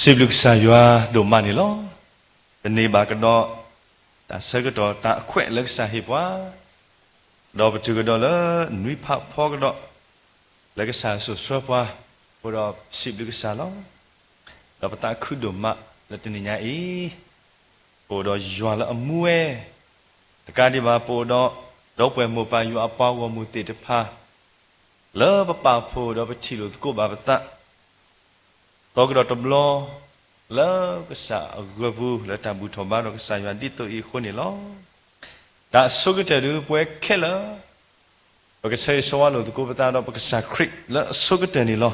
စံးဘျုးကစၢ်ယွၤဒိၣ်မးန့ၣ်လီၤ. ပန့ၢ်ဘၣ်ကဒီး တၢ်ဆၢကတီၢ်တၢ်အခွဲးလၢကစၢ်ဟ့ၣ်ပှၤ, ဒီးပတုၤကဒီးလၢနွံဖးဖီကဒီး လၢကစၢ်ယွၤဆိၣ်ဆှၢပှၤ, အဃိဒီးစံးဘျုးကစၢ်လီၤ. ဒီးပသးခုဒိၣ်မးလၢတနံၤညါအံၤ, ပအိၣ်ဒီးယွၤလၢအမူဝဲ, တကးဒံးဘၣ်ပအိၣ်ဒီး ဒီပုၢ်ဝဲၢ်မိၢ်ပၢ်ယွၤအပှၤဂီၢ်မုၢ်သ့ၣ်တဖၣ် လၢပပာ်ဖှိၣ်ဒီးပထံၣ်လိာ်သကိးဘၣ်ပသး သီကဒီးတဘျီ လၢကစၢ်အဂီၢ်ပူၤ လၢတၢ်ဘူၣ်ထီၣ်ဘါဒီးကစၢ်ယွၤဒ်သိးအံၤအဃိန့ၣ်လီၤ. တၢ်အဆိကတၢၢ်ဒုးပဝဲခဲလၢာ် ပကဆၢဂ့ၤဆၢဝါလိာ်သကိးပသးဒီးပကစၢ်ခရံာ်လၢအဆိကတၢၢ်န့ၣ်လီၤ.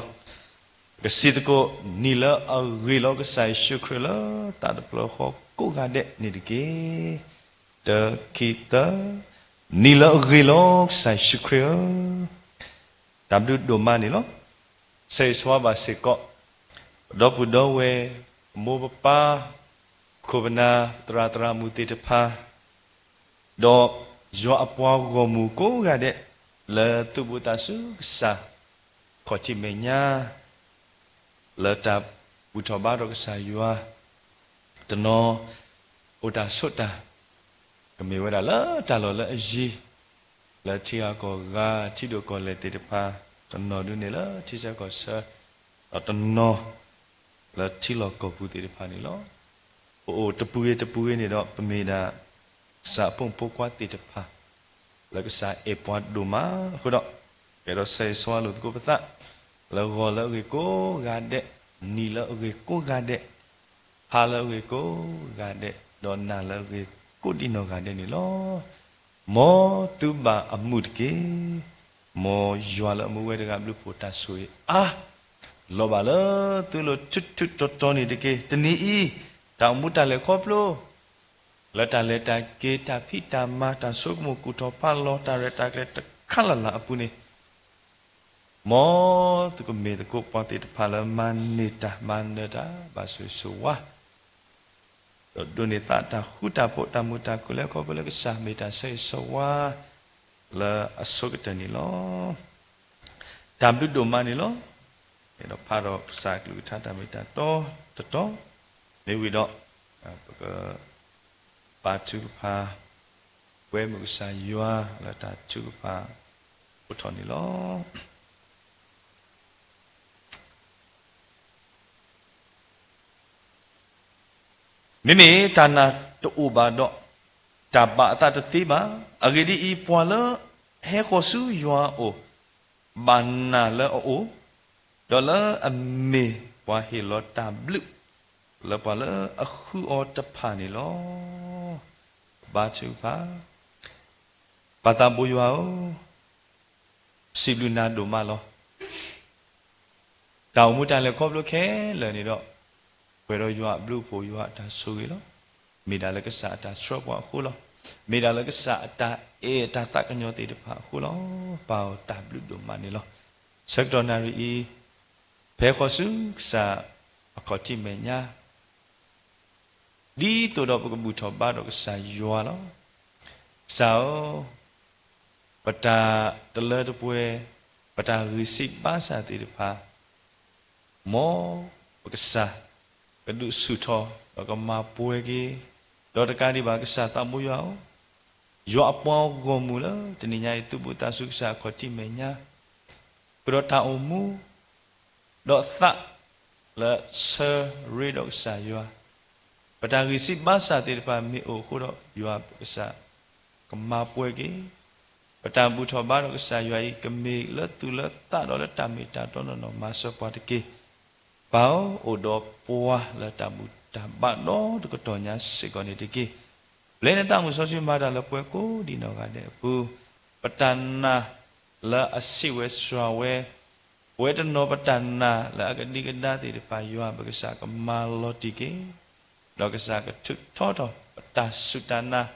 ပကစံးသကိး နံၤလၢအဂ့ၤလီၤကစၢ်ယ့ၣ်ၡူးခရံာ်လၢတၢ်တပျၢၤဃီကိးဂၤဒဲးန့ၣ်တက့ၢ်. တၢ ခံ သၢ, နံၤလၢအဂ့ၤလီၤကစၢ်ယ့ၣ်ၡူးခရံာ်ဧၢ, တၢ်ဘျုးဒိၣ်မးန့ၣ်လီၤ. ဆၢဂ့ၤဆၢဝါဘၣ်စ့ၢ်ကီး ပဒီပုၢ်ဒီဝဲၢ် ပမိၢ်ပပၢ် ခိၣ်ပနၢ် သရၣ်သရၣ်မုၣ်သ့ၣ်တဖၣ် ဒီးယွၤအပှၤဂီၢ်မုၢ်ကိးဂၤဒဲး လၢသူၣ်ဘိသးစူၤကစၢ် ခီၣ်ထံးမဲာ်ညါ လၢတၢ်ဘူၣ်ထီၣ်ဘါဒီးကစၢ်ယွၤ တနီၤ အိၣ်တၢ်ဆိးတၢ် ကမ့ၢ်ဝဲဒၣ်လၢတၢ်လီၢ်လၢအယံၤ လၢထံဂၤကီၢ်ဂၤ ထံဒိၣ်ကီၢ်လဲၢ်သ့ၣ်တဖၣ် တနီၤဒုးန့ၣ်လၢထံဆၢကီၢ်ဆၢ ဒီးတနီၤ လၢထံလီၢ်ကီၢ်ပူၤသ့ၣ်တဖၣ်န့ၣ်လီၤ. ပအိၣ်တပူၤဂ့ၤတပူၤဂ့ၤန့ၣ်ဒီး ပမ့ၢ်ဒၣ် ကစၢ်အဖိမုၣ်ဖိခွါသ့ၣ်တဖၣ် လၢကစၢ်အဲၣ်ပှၤဒိၣ်မးအဃိဒီး ကဲဒီးဆၢဂ့ၤဆၢဝါလိာ်သကိးပသး လၢဂီၤလၢအဂ့ၤကိးဂၤဒဲး, နံၤလၢအဂ့ၤကိးဂၤဒဲး, ဟါလၢအဂ့ၤကိးဂၤဒဲး, ဒီးနၤလၢအဂ့ၤကိးဒံနီၢ်ဂၤဒဲးန့ၣ်လီၤ. မ်သုဘၣ်အမုာ်တက့ၢ်. မ်ယွၤလၢအမူဝဲတဂၤဘျုးဖှိၣ်တၢ်ဆိၣ်ဂ့ၤအါ လီၤဘၣ်လၢသုလိၤထူထူတီတီန့ၣ်တက့ၢ်. တနံၤအံၤ တၢ်အိၣ်မူတၢ်လဲၤခီဖျိ လၢတၢ်လဲၤတၢ်က့ၤ တၢ်ဖံးတၢ်မၤ တၢ်ဆိကမိၣ်ကူၣ်ထီၣ်ဖးလီၤ တၢ်ရဲၣ်တၢ်ကျဲၤတခါလၢ်လၢ်အပူၤန့ၣ် မ်သုကမ့ၢ်သကိးပှၤသ့ၣ်တဖၣ်လၢမၤန့ၢ်တၢ်မၤနၢၤတၢ် ဘၣ်ဆိၣ်ဂ့ၤဆိၣ်ဝါ ဒီးဒိးန့ၢ်သးတၢ်ဃူတၢ်ဖိး တၢ်မုာ်တၢ်ခုၣ်လၢခီဖျိလၢကစၢ်မ့ၢ်တၢ်ဆၢဂ့ၤဆၢဝါ လၢအဆိကတၢၢ်န့ၣ်လီၤ. တၢ်ဘျုးဒိၣ်မးန့ၣ်လီၤ. ဒီးဖးဒီးကစၢ်ကလုၢ်ကထါတၢ်မ့ၢ်တၢ်တီတတီၤ မ့ၢ်ဝံၤဒီး ပက ပာ်ထုကဖၣ် ပဝဲမုၢ်ကစၢ်ယွၤလၢတၢ်ထုကဖၣ်အိးထီၣ်န့ၣ်လီၤ. မ့မ့ၢ်တၢ်နာ်တအိၣ်ဘၣ်ဒီး တၢ်ဘၣ်အသးတသ့ဘၣ်. အဂ့ၢ်ဒ်အံၤ, ပှၤလၢဟဲဃီၤဆူယွၤအအိၣ် ဘၣ်နာ်လၢအအိၣ်, ဒီးလၢအမ့ၢ်ပှၤဟ့ၣ်လီၤတၢ်ဘျုး လၢပှၤလၢအဃုအီၤတဖၣ်န့ၣ်လီၤ. ဘါထုကဖၣ်, ပၢ်သးဘိယွၤဧၢ, စံးဘျုးနၤဒိၣ်မးလီၤ. တၢ်အိၣ်မူတၢ်လဲၤခီဖျိခဲလၢာ်န့ၣ်ဒီး ပှဲၤဒီးယွၤအဘျုးအဖှိၣ် ယွၤအတၢ်ဆိၣ်ဂ့ၤလီၤ. မ့ၢ်ဒၣ်လၢကစၢ်အတၢ်ဆှၢပှၤအဃိလီၤ. မ့ၢ်ဒၣ်လၢကစၢ်အတၢ်အဲၣ်အတၢ်သးကညီၤသ့ၣ်တဖၣ်အဃိလီၤ. ပၢ်ဧၢ တၢ်ဘျုးဒိၣ်မးန့ၣ်လီၤ. ဆၢကတီၢ်နၣ်ရံၣ်အံၤ ဖဲဃီၤဆူကစၢ်အခီၣ်ထံးမဲာ်ညါ ဒ်သိးဒီးပကဘူၣ်ထီၣ်ဘါဒီးကစၢ်ယွၤလီၤ. ကစၢ်ဧၢ, ပတၢ်တလၢတပှဲၤ, ပတၢ်ဂံၢ်စၢ်ဘါစၢ်သ့ၣ်တဖၣ်, မ်ပကစၢ်ကဒုးဆူၣ်ထီၣ် ဒီးကမၤပှဲၤက့ၤ, ဒီးတကးဒံးဘၣ်ကစၢ်သးဘိယွၤဧၢ, ယွၤအပှၤဂီၢ်မုၢ်လၢတနံၤညါအံၤ သူၣ်ဘိသးစူၤကစၢ်အခီၣ်ထံးမဲာ်ညါ ဃုာ်ဒီးတၢ်အိၣ်မူ ဒီးသးလၢဆၢရ့ဒီးကစၢ်ယွၤ, ပတၢ်ဂံၢ်စၢ်ဘါစၢ်သ့ၣ်တဖၣ်မ့ၢ်အိၣ်အဃိဒီး ယွၤပကစၢ်ကမၤပှဲၤက့ၤ, ပတၢ်ဘူၣ်ထီၣ်ဘါဒီးကစၢ်ယွၤအံၤ ကမ့ၢ်လၢသူၣ်လၢသးဒီးလၢတၢ်မ့ၢ်တၢ်တီနီၢ်နီၢ်မၤစၢၤပှၤတက့ၢ်. ပၢ်ဧၢ, အိၣ်ဒီးပှၤလၢတၢ်ဘူၣ်တၢ်ဘါဒီတကတီၢ်ညါစ့ၢ်ကီးန့ၣ်တက့ၢ်. ပျဲနသးမုၢ်စီဆှံမၤတၢ်လၢပှၤကိးဒံးနီၢ်ဂၤဒဲးအပူၤ, ပတၢ်နာ်လၢအဆံးဝဲစှၤဝဲ, ပဝဲတနီၤပတၢ်နာ်လၢအကဒံကဒါသ့ၣ်တဖၣ် ယွၤပကစၢ်ကမၤလီၤတံၢ်က့ၤ, ဒီးကစၢ်ကထုးထီထီၣ်ပတၢ်စူၢ်တၢ်နာ်,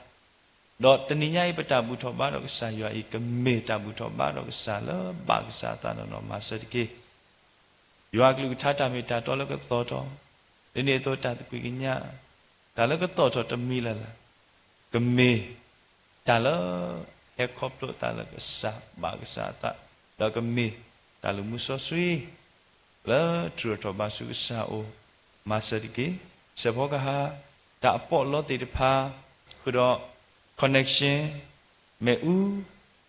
ဒီးတနံၤညါအံၤပတၢ်ဘူၣ်ထီၣ်ဘါဒီးကစၢ်ယွၤအံၤ ကမ့ၢ်တၢ်ဘူၣ်ထီၣ်ဘါဒီးကစၢ်လၢဘၣ်ကစၢ်အသးနီၢ်နီၢ်မၤစၢၤတက့ၢ်. ယွၤအကလုၢ်ကထါတၢ်မ့ၢ်တၢ်တီလၢကသီၣ်ထီၣ်, ဒ်န့ၣ်အသိးတၢ်သကွံာ်ကညး, တၢ်လၢကသီၣ်ထီၣ်တမံၤလၢ်လၢ်, ကမ့ၢ်တၢ်လၢဟဲခီဖျိအသးလၢကစၢ်ဘၣ်ကစၢ်အသး, ဒီးကမ့ၢ်တၢ်လုၢ်မူစီဆှံ လၢတြူာ်ထီၣ်ဘၣ်ဆူကစၢ်အအိၣ် မၤစၢၤတက့ၢ်. စဲးဖီကဟၣ်, တၢ်အပီးအလီသ့ၣ်တဖၣ်, ဃုာ်ဒီး connection, မ့ၣ်အူ,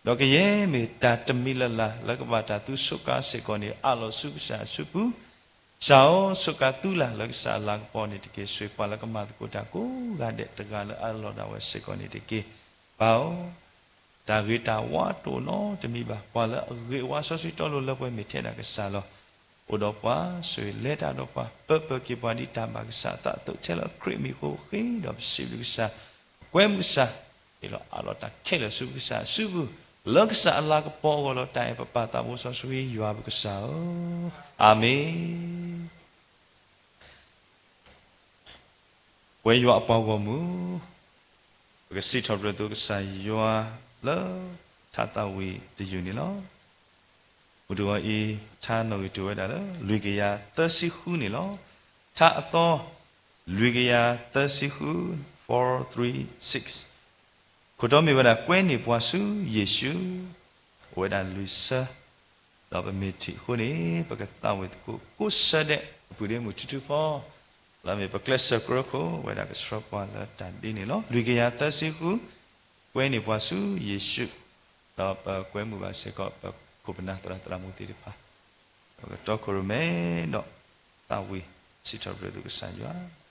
ဒီးကယဲၢ်မ့ၢ်တၢ်တမံၤလၢ်လၢ် လၢကဘၣ်တၢ်သုဆိးကါစ့ၢ်ကီးန့ၣ် အးလီၤဆူကစၢ်အစုပူၤ, ကစၢ်ဧၢ, ဆိးကါသုလၢ်လၢကစၢ်အလၤကပီၤန့ၣ်တက့ၢ်. ဆိၣ်ပှၤလၢကမၤသကိးတၢ်ကိးဂၤဒဲးတဂၤလၢအလီၢ်ဒၣ်ဝဲစ့ၢ်ကီးန့ၣ်တက့ၢ်. ပၢ်ဧၢ, တၢ်ဂ့ၤတၢ်ဝါတအိၣ်နီတမံၤဘၣ်. ပှၤလၢအဂ့ၤအဝါစီဆှံတီလိၤလၢပှဲၤမ့ၢ်ထဲဒၣ်ကစၢ်လီၤ. အိၣ်ဒီးပှၤ, ဆိၣ်ဂ့ၤလဲၤတၢ်ဒီးပှၤ, ပၢပၢက့ၤပှၤဒ်တၢ်ဘၣ်ကစၢ်အသးအသိး ထဲလၢခရံာ်မံၤအဃိ ဃ့ဒီးပစံးဘျုးကစၢ်, ပကွဲမုာ်ကစၢ်, ဒီးအးလီၤတၢ်ခဲလၢာ်ဆူကစၢ်အစုပူၤ, လၢကစၢ်အလၤကပီၤအဂီၢ်လီၤ. တၢ်အဲၣ်ပပၢ်သးဘိစီဆှံယွၤပကစၢ်ဧၢ, အၤမ့ၣ်. ပဝဲယွၤအပှၤဂီၢ်မုၢ်, ပကစံးထီၣ်ပတြၢၤသုကစၢ်ယွၤလၢ ထါသးဝံၣ်တယုၢ်န့ၣ်လီၤ. မုၢ်တဂီၤအံၤ ထါနီၣ်ဂံၢ်တၢၢ်ဝဲဒၣ်လၢ လွံၢ်ကယၤသၢဆံဃုန့ၣ်လီၤ. ထါအသီ လွံၢ်ကယၤသၢဆံဃု, four three six. ခိၣ်တီမ့ၢ်ဝဲဒၣ် ကွဲန့ၢ်ပှၤဆူယ့ၣ်ၡူး, အိၣ်ဝဲဒၣ်လွံၢ်ဆၢ, ဒီးပမ့ၢ်ထံၣ်အဃိန့ၣ် ပကသးဝံၣ်သကိးကိးဆၢဒဲး အပုၢ်ဒ့မုၣ်ထူထူဖီ, လၢမ့ၢ်ပကျဲးစၢးကြၢးခိၣ် ဝဲဒၣ်ကဆှၢပှၤလၢတၢ်ဒ်န့ၣ်လီၤ. လွံၢ်ကယၤသၢဆံဃု, ကွဲန့ၢ်ပှၤဆူယ့ၣ်ၡူး, ဒီးပကွဲမုာ်ဘၣ်စ့ၢ်ကီး ပခိၣ်ပနၢ်သရၣ်သရၣ်မုၣ်သ့ၣ်တဖၣ်, ပကတီခိၣ်ရိၣ်မဲဒီး သးဝံၣ်စံးထီၣ်ပတြၢၤသုကစၢ်ယွၤ.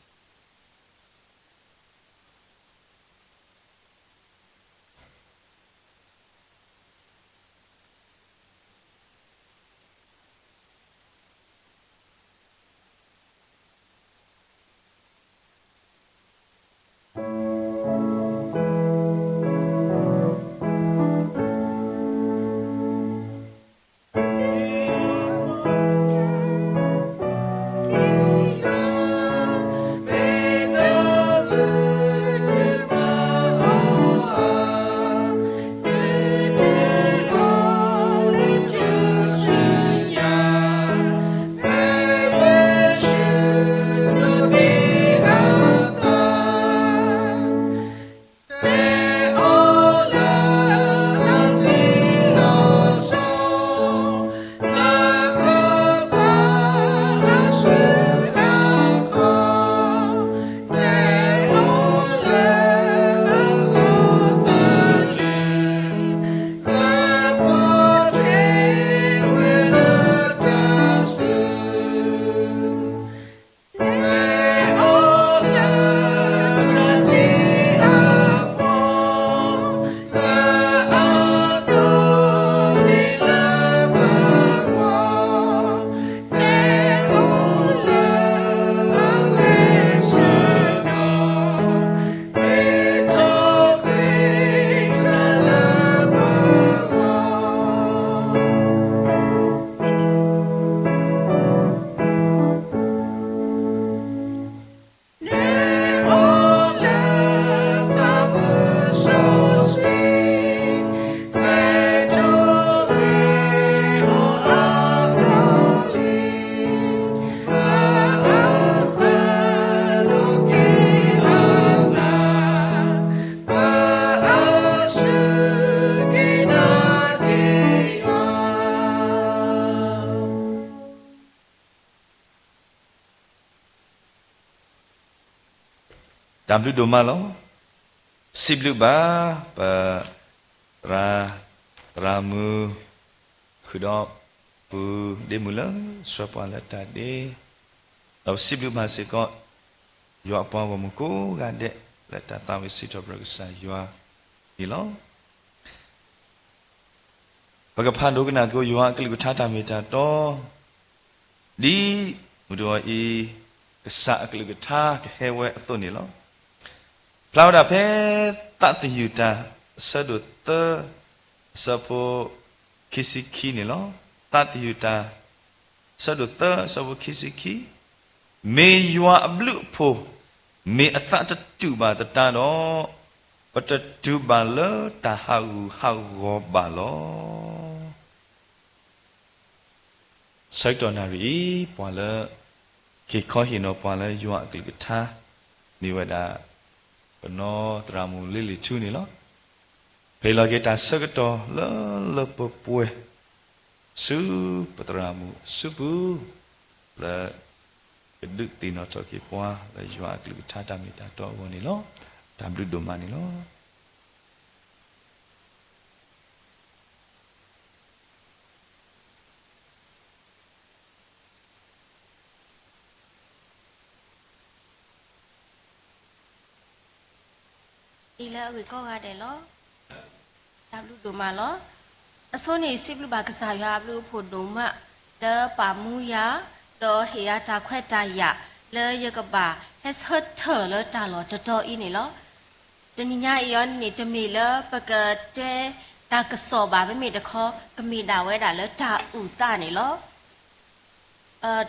တၢ်ဘျုးဒိၣ်မးလီၤ. စံးဘျုးဘၣ် ပ သရၣ် သရၣ်မုၣ် ဃုာ်ဒီး ပုၢ်ဒ့မုၣ်လၢ ဆှၢပှၤလၢတၢ်ဒ့, ဒီးပစံးဘျုးဘၣ်စ့ၢ်ကီး ယွၤအပှၤဂီၢ်မုၢ်ကိးဂၤဒဲး လၢတၢ်သးဝံၣ်စံးထီၣ်ပတြၢၤကစၢ်ယွၤန့ၣ်လီၤ. ပကဖးဒိကနၣ်သကိးယွၤအကလုၢ်ကထါတၢ်မ့ၢ်တၢ်တီ, ဒ်မုၢ်တဂီၤအံၤ ကစၢ်အကလုၢ်ကထါကဟဲဝဲအသိးန့ၣ်လီၤ. ဖျါဝဲဒၣ်ဖဲ သးသယုၢ်တၢ် အဆၢဒိၣ်သၢ အဆၢဖိ ခံဆံခံန့ၣ်လီၤ. သးသယုၢ်တၢ် အဆၢဒိၣ်သၢ အဆၢဖိခံဆံခံ, မ့ၢ်ယွၤအဘျုးအဖှိၣ် မ့ၢ်အသးတတူာ်ဘၣ်သတးဒီး, ပတတုၤဘၣ်လၢတၢ်ဟးဂူာ်ဟးဂီၤဘၣ်လီၤ. ဆၢကတီၢ်နၣ်ရံၣ်အံၤ ပှၤလၢ က့ၤခီဟ့ၣ်နီၤပှၤလၢယွၤအကလုၢ်ကထါ မ့ၢ်ဝဲဒၣ် ပနီၢ်သရၣ်မုၣ်လ့လံာ်ထူန့ၣ်လီၤ. ပဟ့ၣ်လီၤက့ၤတၢ်ဆၢကတီၢ်လၢလၢပှဲၤပှဲၤ ဆူပသရၣ်မုၣ်အစုပူၤ လၢ ကဒုးသ့ၣ်နီၣ်ထီၣ်က့ၤပှၤလၢယွၤအကလုၢ်ကထါတၢ်မ့ၢ်တၢ်တီအဂီၢ်န့ၣ်လီၤ. တၢ်ဘျုးဒိၣ်မးန့ၣ်လီၤ. လၢအဂ့ၢ်ကိးဂၤဒဲးလီၤ. တၢ်ဘျုးဒိၣ်မးလီၤ. အဆိန့ၣ် စံးဘျုးဘၣ်ကစၢ်ယွၤအဘျုးအဖှိၣ်ဒိၣ်မး လၢပာ်မူယၤ ဒီးဟ့ၣ်ယၤတၢ်ခွဲးတၢ်ယာ် လၢယကဘၣ်ဟဲဆၢထၢၣ်လၢတၢ်လီၢ်တတီၤအံၤန့ၣ်လီၤ. တနံၤညါအံၤအီၤန့ၣ် တမ့ၢ်လၢပကတဲတၢ်ကစီၣ်ဘၣ် မ့မ့ၢ်တခီ ကမ့ၢ်ဒၣ်ဝဲဒၣ်လၢတၢ်အုၣ်သးန့ၣ်လီၤ.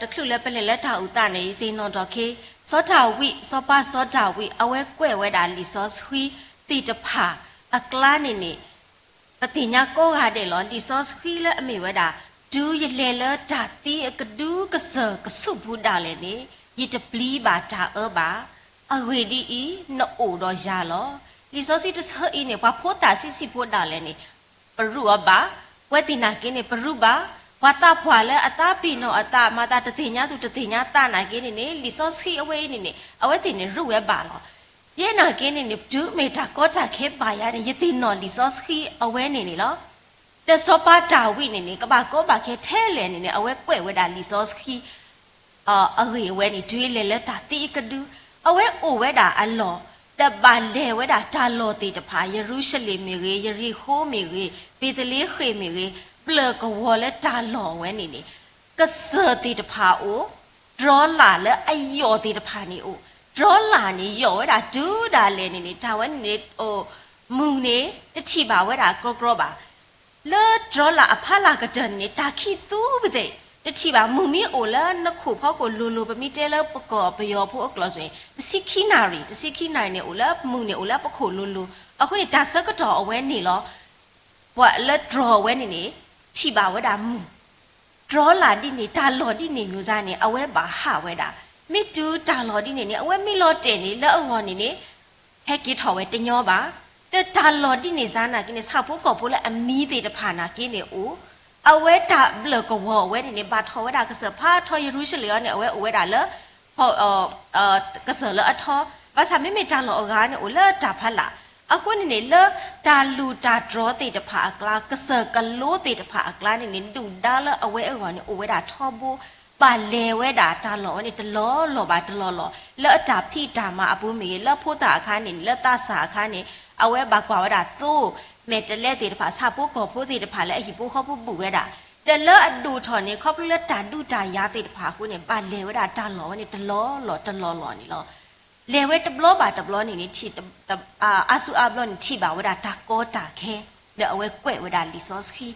တချုးလၢပလဲၤလၢတၢ်အုၣ်သးန့ၣ် ယသ့ၣ်နီၣ်ထီၣ်က့ၤ စီၤဒၤဝံး, စီၤပၤစီၤဒၤဝံး အဝဲကွဲးဝဲဒၣ်လံာ်စီဆှံသ့ၣ်တဖၣ်အကျါန့ၣ်န့ၣ် ပသ့ၣ်ညါကိးဂၤဒဲးလီၤ. လံာ်စီဆှံလၢအမ့ၢ်ဝဲဒၣ် တုၤယလဲၤလၢတၢ်သံအကဒုကစၢၢ် ကဆူးပူၤဒၣ်လဲာ်န့ၣ် ယတပျံၤဘၣ်တၢ်အၢဘၣ်. အဂ့ၢ်ဒ်အံၤ, နအိၣ်ဒီးယၤလီၤ. လံာ်စီဆှံတဆၢအံၤန့ၣ် ပှၤဖိသၣ်ဆံးဆံးဖိဒၣ်လဲာ်န့ၣ် ပရူးအီၤဘၣ်. ပဝဲသ့ၣ်နာ်က့န့ၣ် ပရူးဘၣ်. ပှၤသးပှၢ်လၢအသးပ့ၤနီၣ်အသး မၤသးတသ့ၣ်ညါသူၣ်တသ့ၣ်ညါသးနာ်က့န့ၣ်န့ၣ် လံာ်စီဆှံအဝဲအံၤန့ၣ်န့ၣ် အဝဲသ့ၣ်န့ၣ်ရူးဝဲဘၣ်လီၤ. ယဲနာ်က့န့ၣ်န့ၣ် တုၤမ့ၢ်တၢ်ကီတၢ်ခဲဘၣ်ယၤန့ၣ် ယသ့ၣ်နီၣ်လံာ်စီဆှံအဝဲန့ၣ်န့ၣ်လီၤ. ဒီးစီၤပၤဒၤဝံးန့ၣ်န့ၣ် ကဘၣ်ကီဘၣ်ခဲထဲလဲၣ်န့ၣ်န့ၣ် အဝဲကွဲးဝဲဒၣ်လံာ်စီဆှံ အဂ့ၢ်အဝဲန့ၣ် တုၤအလဲၤလၢတၢ်သံအကဒု, အဝဲအိၣ်ဝဲဒၣ်အလီၢ်, ဒီးဘၣ်လဲၤဝဲဒၣ်တၢ်လီၢ်သ့ၣ်တဖၣ်, ယရူၤၡလ့ၣ်မ့ၢ်ဂ့ၤ, ယရံၣ်ဃိးမ့ၢ်ဂ့ၤ, ဘ့းသလ့ဃ့ၣ်မ့ၢ်ဂ့ၤ, ဘျၢၣ်ကဝီၤလၢတၢ်လီၢ်ဝဲန့ၣ်န့ၣ်, ကစၢၢ်သ့ၣ်တဖၣ်အိၣ်, တြီလၢ်လၢအယိာ်သ့ၣ်တဖၣ်န့ၣ်အိၣ်, တြီလၢ်န့ၣ် ယိာ်ဝဲဒၣ်တုၤဒၣ်လဲာ်န့ၣ်န့ၣ် တၢ်ဝဲန့ၣ်န့ၣ် မုၢ်န့ၣ် တထံၣ်ဘၣ်ဝဲဒၣ်ကြီကြီဘၣ် လၢတြီလၢ်အဖီလာ်ကတၢၢ်န့ၣ်န့ၣ် တၢ်ခံးသူပသ့ၣ်, တထံၣ်ဘၣ် မုၢ်မ့ၢ်အိၣ်လၢနခိၣ်ဖီခိၣ်လိၤလိၤ, ပမ့ၢ်တဲလၢပကီၢ်ပယီၤဖိအကျိာ်န့ၣ် တဆံခံနၣ်ရံၣ်, တဆံခံနၣ်ရံၣ်န့ၣ် အိၣ်လၢမုၢ်န့ၣ်အိၣ်လၢပခိၣ်လိၤလိၤ, အဃိန့ၣ် တၢ်ဆၢကတီၢ်အဝဲန့ၣ်လီၤ. ပှၤလၢတြီဝဲန့ၣ်န့ၣ် ထံၣ်ဘၣ်ဝဲဒၣ်မုၢ် တြီလၢ်ဒ်န့ၣ် တၢ်လီၢ်ဒ်န့ၣ်မုၢ်စါန့ၣ် အဝဲဘၣ်ဟးဝဲဒၣ်, မ့ၢ်တုၤတၢ်လီၢ်ဒ်န့ၣ်န့ၣ် အဝဲမ့ၢ်လီၤတဲာ်န့ၣ် လၢအဂီၢ်န့ၣ်န့ၣ် ဟဲက့ၤထီၣ်ဝဲတညီဘၣ်. ဒီးတၢ်လီၢ်ဒ်န့ၣ်စါနာ်က့န့ၣ် ဆၣ်ဖိကီၢ်ဖိလၢအမံၤသ့ၣ်တဖၣ်နာ်က့န့ၣ်အိၣ်, အဝဲတၢ်ဘျၢၣ်ကဝီၤအဝဲန့ၣ်န့ၣ် ဘၣ်ထီၣ်ဝဲဒၣ်ကစၢၢ်ဖးထီယရူၤၡလ့ၣ်အီၤန့ၣ် အဝဲအိၣ်ဝဲဒၣ်လၢ ကစၢၢ်လၢအထီ, ဘၣ်ဆၣ်မ့မ့ၢ်တၢ်လီၢ်အဂၤန့ၣ်အိၣ်လၢတၢ်ဖီလာ်, အဃိန့ၣ်န့ၣ် လၢတၢ်လူၢ်တၢ်တြီသ့ၣ်တဖၣ်အကျါ, ကစၢၢ်ကလိသ့ၣ်တဖၣ်အကျါန့ၣ်န့ၣ် ဒုၣ်ဒါလၢအဝဲအဂီၢ်န့ၣ် အိၣ်ဝဲဒၣ်ထီဘိ, ဘၣ်လဲၤဝဲဒၣ်တၢ်လီၢ်ဝဲန့ၣ် တလီၢ်လီၢ်ဘၣ်တလီၢ်လီၢ်, လၢအတၢ်ဖံးတၢ်မၤအပူၤမ့ၢ်ဂ့ၤ, လၢဖိသၣ်အခါန့ၣ်န့ၣ် လၢသးစၢ်အခါန့ၣ် အဝဲဘၣ်ကွၢ်ဝဲဒၣ်သိ, မဲာ်တဲးလဲးသ့ၣ်တဖၣ်, ဆၣ်ဖိကီၢ်ဖိသ့ၣ်တဖၣ်လၢအဟံၣ်ဖိဃီဖိဘူးဝဲဒၣ်, ဒီးလၢအဒိၣ်ထီၣ်န့ၣ် ခီဖျိလၢတၢ်ဒုးတၢ်ယၤသ့ၣ်တဖၣ်အဃိန့ၣ် ဘၣ်လဲၤဝဲဒၣ်တၢ်လီၢ်ဝဲန့ၣ် တလီၢ်လီၢ်တလီၢ်လီၢ်န့ၣ်လီၤ. လဲၤဝဲတဘျီဘၣ်တဘျီန့ၣ်န့ၣ် ထံၣ်, အါဆူအါဘျီန့ၣ် ထံၣ်ဘၣ်ဝဲဒၣ်တၢ်ကီတၢ်ခဲ, ဒီးအဝဲကွဲးဝဲဒၣ်လံာ်စီဆှံ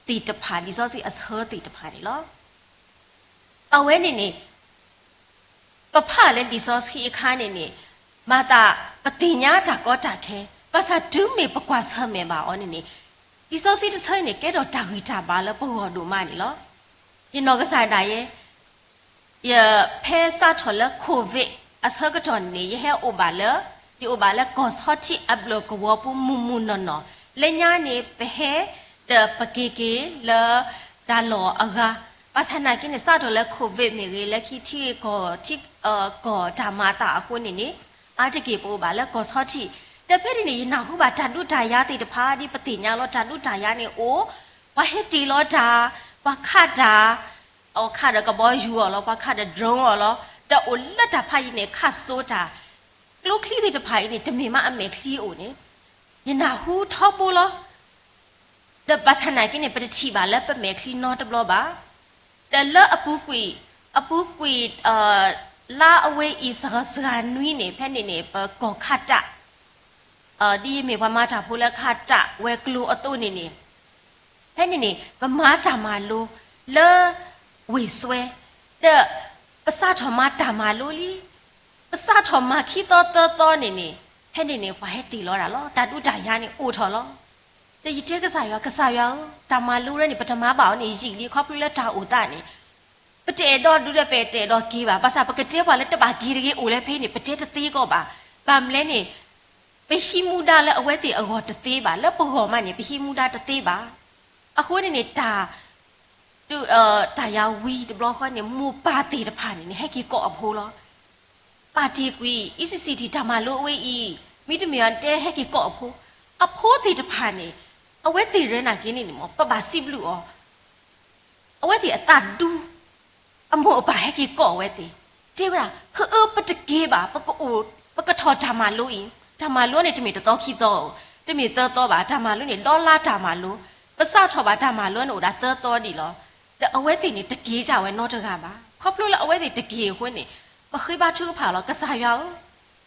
သ့ၣ်တဖၣ်, လံာ်စီဆှံအဆၢသ့ၣ်တဖၣ်န့ၣ်လီၤ. အဝဲန့ၣ်န့ၣ် ပဖးလၢလံာ်စီဆှံအခါန့ၣ်န့ၣ် မၤသး ပသ့ၣ်ညါတၢ်ကီတၢ်ခဲ, ဘၣ်ဆၣ်တုၤမ့ၢ်ပကွၢ်ဆၢၣ်မဲာ်ဘၣ်အီၤန့ၣ်န့ၣ် လံာ်စီဆှံတဆၢအံၤန့ၣ် ကဲထီၣ်တၢ်ဂံၢ်တၢ်ဘါလၢပဂီၢ်ဒိၣ်မးန့ၣ်လီၤ. ယနီၢ်ကစၢ်ဒၣ်ယဲ ယဖဲစးထီၣ်လၢ COVID အဆၢကတီၢ်န့ၣ်န့ၣ် ယဟဲအိၣ်ဘၣ်လၢ, ယအိၣ်ဘၣ်လၢကီၢ်ဆီထံးအဘျၢၣ်ကဝီၤပူၤမုၢ်မုၢ်နီၢ်နီၢ်, လၢညါန့ၣ် ပဟဲဒီးပက့ၤက့ၤလၢတၢ်လီၢ်အဂၤ, ဘၣ်ဆၣ်နာ်က့န့ၣ် စးထီၣ်လၢ COVID မ့ၢ်ဂ့ၤ လၢခံထံကီၢ် ထံကီၢ်တၢ်မၤအသးအဃိန့ၣ်န့ၣ် အါတက့ၢ်ပအိၣ်ဘၣ်လၢကီၢ်ဆီထံး, ဒီးဖဲန့ၣ်န့ၣ် ယနၢ်ဟူဘၣ်တၢ်ဒုးတၢ်ယၤသ့ၣ်တဖၣ် ဒ်ပသ့ၣ်ညါလီၤ တၢ်ဒုးတၢ်ယၤန့ၣ်အိၣ်, ပှၤဟဲတ့ၢ်လီၤတၢ်, ပှၤခးတၢ်, အီၣ်ခးဒီးကဘီယူၤအီၤလီၤ, ပှၤခးဒီး drone အီၤလီၤ, ဒီးအိၣ်လၢတၢ်ဖးယံၤန့ၣ် ခးစိတၢ်, ကျိချံသ့ၣ်တဖၣ်အံၤန့ၣ် တမ့ၢ်မးအမဲာ်ချံအိၣ်န့ၣ်, ယနၢ်ဟူထီဘိလီၤ. ဒီးဘၣ်ဆၣ်နာ်က့န့ၣ် ပတထံၣ်ဘၣ်လၢပမဲာ်ချံနီတဘျီဘၣ်. ဒီးလၢအပူၤကွံာ်, အပူၤကွံာ် လါအဝဲအံၤစှၤစှၤနွံန့ၣ် ဖဲန့ၣ်န့ၣ် ပကီၢ်ခးတၢ် ဒ်ယမ့ၢ်ပှၤမၤတၢ်ဖိလၢခးတၢ်ဝဲၤကျိၤအသိးန့ၣ်န့ၣ်, ဖဲန့ၣ်န့ၣ် ပမၤတၢ်မၤလိလၢဝ့ၢ်စွဲ, ဒီးပစးထီၣ်မၤတၢ်မၤလိလံ, ပစးထီၣ်မၤခံသီသၢသီန့ၣ်န့ၣ်, ဖဲန့ၣ်န့ၣ် ပှၤဟဲတ့ၢ်လီၤဒၣ်လီၤ, တၢ်ဒုးတၢ်ယၤန့ၣ်အိၣ်ထီၣ်လီၤ. ဒီးယတဲကစၢ်ယွၤ, ကစၢ်ယွၤဧၢ, တၢ်မၤလိဝဲန့ၣ် ပတမၤဘၣ်အီၤန့ၣ် ယံာ်လံ ခီဖျိလၢတၢ်အိၣ်သးန့ၣ် ပတအဲၣ်ဒိးဒုးဒီး ပတအဲၣ်ဒိးက့ၤဘၣ်. ဘၣ်ဆၣ်ပကတဲပှၤလၢတဘၣ်က့ၤတဂ့ၤအိၣ်လၢဖဲန့ၣ် ပတဲတသ့ကီးဘၣ်. ဘၣ်မနုၤလဲၣ်န့ၣ် ပဟံးမူဒါလၢအဝဲသ့ၣ်အဂီၢ်တသ့ဘၣ်, လၢပဂီၢ်မးန့ၣ် ပဟံးမူဒါတသ့ဘၣ်. အဃိန့ၣ်န့ၣ် တၢ် ဒုး, တၢ်ယၤဝံၤတဘျီဃီန့ၣ် မိၢ်ပၢ်သ့ၣ်တဖၣ်န့ၣ်န့ၣ် ဟဲက့ၤကိးအဖိလီၤ. ပာ်တ့ၢ်ကွံာ် E C C T တၢ်မၤလိအဝဲအံၤ, မ့တမ့ၢ်အီၤတဲဟဲက့ၤကိးအဖိ, အဖိသ့ၣ်တဖၣ်န့ၣ် အဝဲသ့ၣ်ရၢနာ်က့န့ၣ်န့ၣ်မ့ၢ် ပဘၣ်စံးဘျုးအီၤ အဝဲသ့ၣ်အသးဒူ, အမိၢ်အပၢ်ဟဲက့ၤကိးအဝဲသ့ၣ်, တဲဝဲဒၣ် ဟၢအၢ ပတက့ၤဘၣ်, ပကအိၣ်, ပကထီၣ်တၢ်မၤလိအံၤ, တၢ်မၤလိန့ၣ်တမ့ၢ်တသီခံသီဧိၤ, တမ့ၢ်သၢသီဘၣ်, တၢ်မၤလိန့ၣ် ဒီလါတၢ်မၤလိ, ပစးထီၣ်ဘၣ်တၢ်မၤလိန့ၣ်အိၣ်ဒၣ်သၢသီဒံးလီၤ. ဒီးအဝဲသ့ၣ်န့ၣ် တက့ၤဒၣ်ဝဲနီတဂၤဘၣ်. ခီဖျိလၢအဝဲသ့ၣ်တက့ၤအဃိန့ၣ်, ပဃ့ဘါထုကဖၣ်လီၤ ကစၢ်ယွၤဧၢ,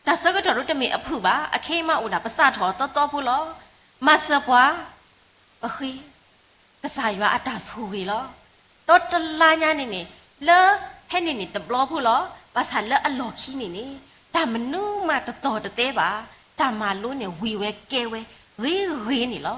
တၢ်ဆၢကတီၢ်ဒၣ်တမ့ၢ်အဖုၣ်ဘၣ်, အခဲအံၤမးအိၣ်ဒၣ် ပစးထီၣ်သၢသီဖိလီၤ. မၤစၢၤပှၤ ပဃ့ ကစၢ်ယွၤအတၢ်ဆိၣ်ဂ့ၤလီၤ. ဒီးတလါညါန့ၣ်န့ၣ်, လၢဖဲန့ၣ်န့ၣ်တဘျီဖိလီၤ. ဘၣ်ဆၣ်လၢအလီၢ်ခံန့ၣ်န့ၣ်, တၢ်မနုၤမးတသီၣ်တသဲဘၣ်, တၢ်မၤလိန့ၣ်ဝံၤဝဲကဲဝဲဂ့ၤဂ့ၤန့ၣ်လီၤ.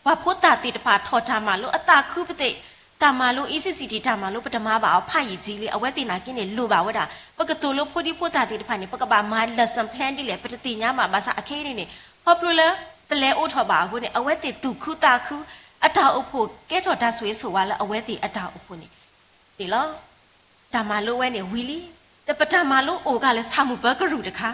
ပှၤဖိသၣ်သ့ၣ်တဖၣ်ထီၣ်တၢ်မၤလိအသးခုပသ့ၣ်, တၢ်မၤလိ E C C T တၢ်မၤလိ ပတမၤဘၣ်အီၤဖးယံာ်ကၠံလံ, အဝဲသ့ၣ်နာ်က့န့ၣ် လိၣ်ဘၣ်ဝဲဒၣ်, ပကသိၣ်လိဖိဒံဖိသၣ်သ့ၣ်တဖၣ်န့ၣ် ပကဘၣ်မၤ lesson plan ဒ်လဲၣ် ပတသ့ၣ်ညါဘၣ်. ဘၣ်ဆၣ်အခဲအံၤန့ၣ်န့ၣ်, ခီဖျိလၢ ပလဲၤအိးထီၣ်ဘၣ်အဃိန့ၣ် အဝဲသ့ၣ်သူၣ်ခုသးခု, အတၢ်အိၣ်ဖှိၣ်ကဲထီၣ်တၢ်ဆိၣ်ဂ့ၤဆိၣ်ဝါလၢအဝဲသ့ၣ်အတၢ်အိၣ်ဖှိၣ်န့ၣ်, န့ၣ်လီၤ. တၢ်မၤလိဝဲန့ၣ်ဝံၤလံ. ဒီးပတၢ်မၤလိအိၣ်ကလၢဆၣ်မုၢ်ပၢကရူၢ်တခါ,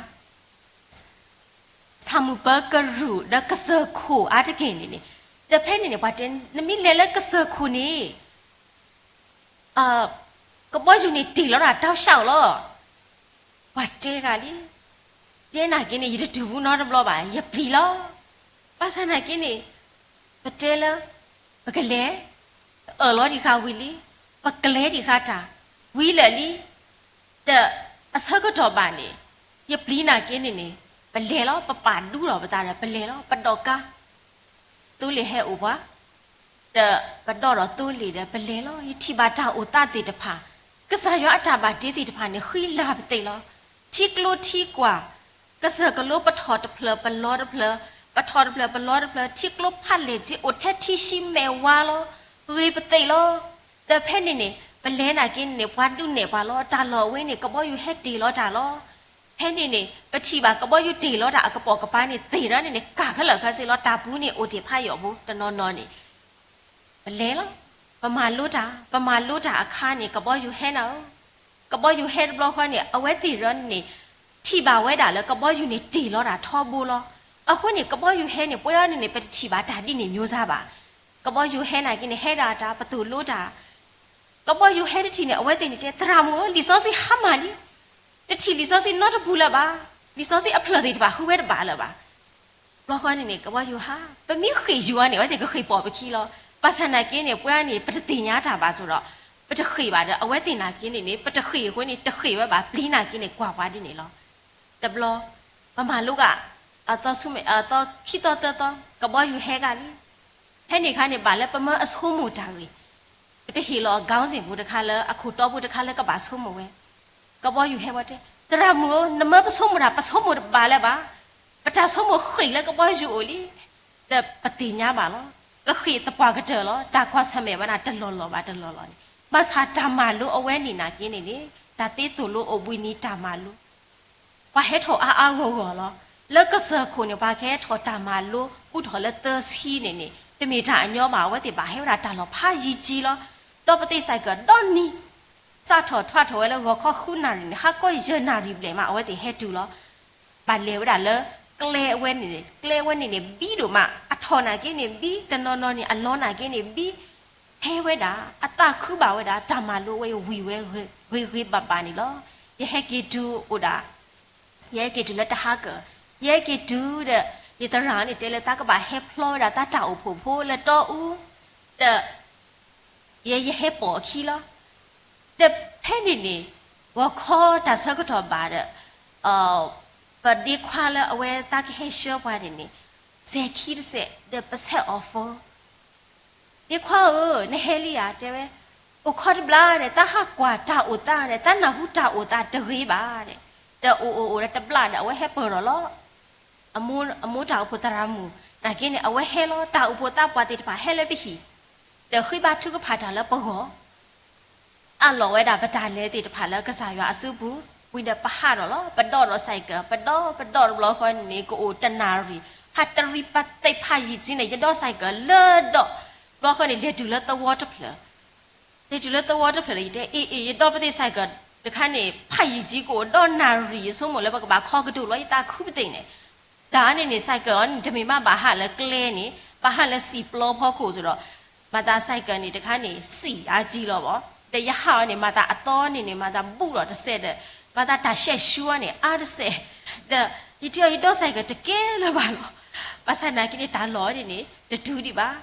ဆၣ်မုၢ်ပၢကရူၢ်ဒီးကစၢၢ်ခိၣ်အါတက့ၢ်န့ၣ်န့ၣ်, ဒီးဖဲန့ၣ်န့ၣ် ပှၤတဲ နမ့ၢ်လဲၤလၢကစၢၢ်ခိၣ်န့ၣ် ကဘီယူၤန့ၣ်တ့ၢ်လီၤတၢ်တီဆၣ်လီၤ. ပှၤတဲဂၤလံ, တဲနာ်က့န့ၣ် ယတတုၤဘူးနီတဘျီဘၣ်, ယပျံၤလီၤ. ဘၣ်ဆၣ်နာ်က့န့ၣ်, ပတဲလၢ ပကလဲၤ, အၢၣ်လီၤဒံးဃာ်ဝံၤလံ, ပကလဲၤဒံးဃာ်တၢ်, ဝံၤလၢာ်လံ, ဒီးအဆၢကတီၢ်ဘၣ်န့ၣ်, ယပျံၤနာ်က့န့ၣ်န့ၣ်, ပလဲၤလီၤ, ပပာ်ဒူထီၣ်ပသးဒီး ပလဲၤလီၤ, ပဒိးကါ သိလ့ၣ်ဟဲအိၣ်ပှၤ, ဒီးပဒိးထီၣ်သိလ့ၣ်ဒီးပလဲၤလီၤ. ယထံၣ်ဘၣ်တၢ်အိၣ်သးသ့ၣ်တဖၣ်, ကစၢ်ယွၤအတၢ်ဘၣ်တ့သ့ၣ်တဖၣ်န့ၣ် ဃံလၤပသ့ၣ်လီၤ. ထံကျိထံကွၢ်, ကစၢၢ်ကလိပထီၣ်တဖျၢၣ်ပလီတဖျၢၣ်, ပထီၣ်တဖျၢၣ်ပလီတဖျၢၣ်, ထံကျိဖးလဲၢ်က့ အိၣ်ထဲထံဆှံမဲာ်ဝါလီၤ. ဂ့ၤပသ့ၣ်လီၤ. ဒီးဖဲန့ၣ်န့ၣ် ပလဲၤနာ်က့န့ၣ် ပှၤဒုးနဲၣ်ပှၤလီၤ. တၢ်လီၢ်အဝဲန့ၣ် ကဘီယူၤဟဲတ့ၢ်လီၤတၢ်လီၤ. ဖဲန့ၣ်န့ၣ် ပထံၣ်ဘၣ်ကဘီယူၤတ့ၢ်လီၤတၢ်အကပိာ်ကပၤန့ၣ် သ့ၣ်ဒီးန့ၣ်န့ၣ် ကၢ်ခဲလၢာ်ခဲဆ့လီၤ. တၢ်ပူၤန့ၣ်အိၣ်တ့ၢ်ဖးယိာ်ဖိတနီၤနီၤန့ၣ် ပလဲၤလီၤ. ပမၤလိတၢ်, ပမၤလိတၢ်အခါန့ၣ် ကဘီယူၤဟဲနၤဧၢ, ကဘီယူၤဟဲတဘျီဃီန့ၣ် အဝဲသ့ၣ်ရၢန့ၣ် ထံၣ်ဘၣ်ဝဲဒၣ်လၢကဘီယူၤန့ၣ်တ့ၢ်လီၤတၢ်ထီဘိလီၤ. အဃိန့ၣ် ကဘီယူၤဟဲန့ၣ် ပှၤအံၤန့ၣ်န့ၣ် ပတထံၣ်ဘၣ်တၢ်ဒ်န့ၣ်မျိုးစၢ်ဘၣ်. ကဘီယူၤဟဲနာ်က့န့ၣ် ဟဲဒၣ်တၢ် ပသိၣ်လိတၢ် ကဘီယူၤဟဲတထံၣ်န့ၣ် အဝဲသ့ၣ်န့ၣ်တဲ သရၣ်မုၣ်ဧၢ, လံာ်စီဆှံဟါမၢ်လံ, တထံၣ်လံာ်စီဆှံနီတပူၤလၢၤဘၣ်, လံာ်စီဆှံအဖျၢၣ်သ့ၣ်တဖၣ်ဃုဝဲတဘၣ်လၢၤဘၣ်. ဘျီဃီန့ၣ်န့ၣ် ကဘီယူၤဟါ, ပမ့ၢ်ဃ့ၢ်ယူၤအီၤန့ၣ် အဝဲသ့ၣ်ကဃ့ၢ်ပိာ်ပခံလီၤ. ဘၣ်ဆၣ်နာ်က့န့ၣ် ပှၤန့ၣ် ပတသ့ၣ်ညါတၢ်ဘၣ်ဆိဒီး ပတဃ့ၢ်ဘၣ်ဒီး အဝဲသ့ၣ်နာ်က့န့ၣ်န့ၣ် ပတဃ့ၢ်အဃိန့ၣ် တဃ့ၢ်ဝဲဘၣ် ပျံၤနာ်က့န့ၣ် ကွၢ်ပှၤဒ်န့ၣ်လီၤ. တဘျီ ပမၤလိက အသီဆူမဲာ် အသီခံသီသၢသီ ကဘီယူၤဟဲဂၤလံ. ဖဲန့ၣ်အခါန့ၣ် ဘၣ်လၢပမၢအဆိကမိၣ်တၢ်ဂ့ၢ်, ပတဟ့ၣ်လီၤအ ခေါင်းစဉ် ပူၤတခါလၢ အခိၣ်တီပူၤတခါလၢကဘၣ်ဆိကမိၣ်ဝဲ, ကဘီယူၤဟဲဝဲတဲ သရၣ်မုၣ်ဧၢ, နမၢပဆိကမိၣ်တၢ် ပဆိကမိၣ်တဘၣ်လၢၤဘၣ်, ပတၢ်ဆိကမိၣ်ဃ့ၢ်လၢကဘီယူၤအိၣ်လံ, ဒီးပသ့ၣ်ညါဘၣ်လီၤ. ကဃ့ၢ်သပှၢ်ကတၢၢ်လီၤ. တၢ်ကွၢ်ဆၢၣ်မဲာ်ဝဲဒၣ်တလီၢ်လီၢ်ဘၣ်တလီၢ်လီၢ်န့ၣ်, ဘၣ်ဆၣ်တၢ်မၤလိအဝဲန့ၣ်နာ်က့န့ၣ်န့ၣ် တၢ်သ့သိၣ်လိအိၣ်ဘှံးနံၤတၢ်မၤလိ ပှၤဟဲထီၣ်အါအါဂီၢ်ဂီၢ်လီၤ. လၢကစၢၢ်ခိၣ်န့ၣ် ပှၤကဟဲထီၣ်တၢ်မၤလိ ဘူးထီၣ်လၢသၢဆံန့ၣ်န့ၣ် တမ့ၢ်တၢ်အညီဘၣ်, အဝဲသ့ၣ်ဘၣ်ဟဲဝဲဒၣ်တၢ်လီၢ်ဖးယံၤကၠံလီၤ. ဒီးပသ့ၣ်စဲးကၢ်ဒီနံၤ စးထီၣ်ထွးထီၣ်ဝဲလၢဂီၤခီဃုနၣ်ရံၣ်န့ၣ် ဟါကီယဲၢ်နၣ်ရံၣ်ဘျဲၣ်မး အဝဲသ့ၣ်ဟဲတုၤလီၤ. ဘၣ်လဲၤဝဲဒၣ်လၢကျဲအဝဲန့ၣ်, ကျဲအဝဲန့ၣ်န့ၣ် ဘံဒိၣ်မး, အထီၣ်နာ်က့န့ၣ်ဘံ, တနီၤနီၤန့ၣ် အလီၤနာ်က့န့ၣ်ဘံ, ဟဲဝဲဒၣ် အသးခုဘၣ်ဝဲဒၣ် တၢ်မၤလိဝဲအံၤဝံၤဝဲဂ့ၤဂ့ၤဘၣ်ဘၣ်န့ၣ်လီၤ. ယဟဲက့ၤတုၤအိၣ်ဒၣ် ယဟဲက့ၤတုၤလၢတဟါကၢၢ်, ယဟဲက့ၤတုၤဒီး ယသရၣ်န့ၣ် တဲလၢသးကဘၣ်ဟဲဖျီဝဲဒၣ်သးတၢ်အိၣ်ဖှိၣ်ဖိလၢတီအူ, ဒီး ယဲယဟဲပိာ်အခံလီၤ. ဒီးဖဲန့ၣ်န့ၣ် ဂီၤခီတၢ်ဆၢကတီၢ်ဘၣ်ဒီး ပဒ့ခွါလၢအဝဲသးကဟဲဆှၢပှၤန့ၣ်န့ၣ် စဲၤခံတစဲး ဒီးပဆဲးအီၤဖီ ဒ့ခွါဧၢ, နဟဲလံဧါ တဲဝဲ, အိၣ်ခီတဘျီဒီး သးဟးကွၢ်တၢ်အိၣ်သးဒီး သးနၢ်ဟူတၢ်အိၣ်သးတဂ့ၤဘၣ်ဒီး, ဒီးအိၣ်အိၣ်အိၣ်ဒီးတဘျီဒီး အဝဲဟဲပၢၢ်ထီၣ်လီၤ. အမိၢ်, အမိၢ်တၢ်အိၣ်ဖှိၣ်သရၣ်မုၣ် နာ်က့န့ၣ် အဝဲဟဲလီၤ. တၢ်အိၣ်ဖှိၣ်သးပှၢ်သ့ၣ်တဖၣ်ဟဲလၢပဟံၣ်, ဒီးဃ့ဘါထုကဖၣ်တၢ်လၢပဂီၢ် အးလီၤဝဲဒၣ်ပတၢ်လဲၤသ့ၣ်တဖၣ်လၢကစၢ်ယွၤအစုပူၤ, ဝံၤဒီးပဟးထီၣ်လီၤ. ပဒိးထီၣ်စဲးကၢ်, ပဒိး, ပဒိးတဘျီဃီန့ၣ် ကအိၣ်တနၣ်ရံၣ်, ဟးတရံးပသ့ၣ်ဖးယံၤကၠံန့ၣ် ယဒိးစဲးကၢ်လၢဒီး, ဘျီဃီန့ၣ် လဲၤတုၤလၢသဝီတဖျၢၣ် လဲၤတုၤလၢသဝီတဖျၢၣ်လၢယတဲ အ့ၣ်အ့ၣ် ယဒီၣ်ပသ့ၣ် cycle တခါန့ၣ် ဖးယံာ်ကၠံကိးဒီးနၣ်ရံၣ် ယဆိကမိၣ်လၢပကဘၣ်ခီကဒိၣ်လီၤ ယသးခုပသ့ၣ်န့ၣ်, တၢ်န့ၣ်န့ၣ် cycle အီၤန့ၣ် တမ့ၢ်မးဘၣ်ဟးလၢကျဲန့ၣ် ဘၣ်ဟးလၢစံာ်ပျီဖီခိၣ်စ့ၢ်ဒီး မၤသး cycle န့ၣ်တခါန့ၣ် စံာ်အါကၠံလီၤဘၣ်, ဒီးယဟးအီၤန့ၣ် မၤသးအသီန့ၣ်န့ၣ် မၤသးဘူးဒီးတစဲးဒီး မၤသးတၢ်ရှဲးရှူအီၤန့ၣ် အါတစဲး, ဒီးယတဲအီၤ ယဒီၣ် cycle တကဲလၢၤဘၣ်လီၤ, ဘၣ်ဆၣ်နာ်က့န့ၣ် တၢ်လီၢ်န့ၣ်န့ၣ် တတုၤဒံးဘၣ်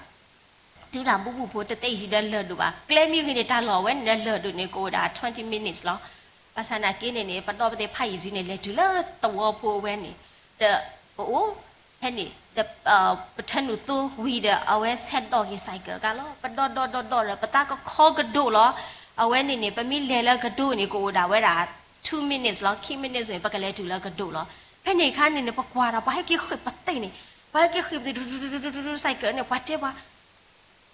တုၤတၢ်ဘူးဘူးဖိ တသ့ၣ်ယံၤဒီးလၢၢ်ဒိၣ်ဘၣ်, ကျဲမ့ၢ်ဂ့ၤန့ၣ် တၢ်လီၢ်ဝဲန့ၣ်ဒီးလၢၢ်ဒိၣ်န့ၣ် ကအိၣ်ဒၣ် twenty minutes လီၤ. ဘၣ်ဆၣ်နာ်က့န့ၣ်န့ၣ် ပဒီၣ်ပသ့ၣ်ဖးယံာ်ကၠံန့ၣ် လဲၤတုၤလၢသဝီဖိဝဲန့ၣ်, ဒီးပအိၣ်ဖဲန့ၣ် ဒီး ပထၢနုာ်သိဝံၤဒီး အဝဲဆဲးဒီၣ်က့ၤ cycle ကါလီၤ. ပဒီၣ်ဒီၣ်ဒီၣ်ဒီၣ်ဒီး ပသးကခီကဒိၣ်လီၤ. အဝဲန့ၣ်န့ၣ် ပမ့ၢ်လဲၤလၢကဒိၣ်န့ၣ် ကအိၣ်ဒၣ်ဝဲဒၣ် two minutes လီၤ, ခံ minutes န့ၣ် ပကလဲၤတုၤလၢကဒိၣ်လီၤ. ဖဲန့ၣ်အခါန့ၣ်န့ၣ် ပကွၢ်ဒီး ပှၤဟဲက့ၤဃ့ၢ်ပသ့ၣ်န့ၣ်, ပှၤဟဲက့ၤဃ့ၢ်ပသ့ၣ် ဒူဒူဒူဒူဒူ cycle န့ၣ် ပှၤတဲပှၤ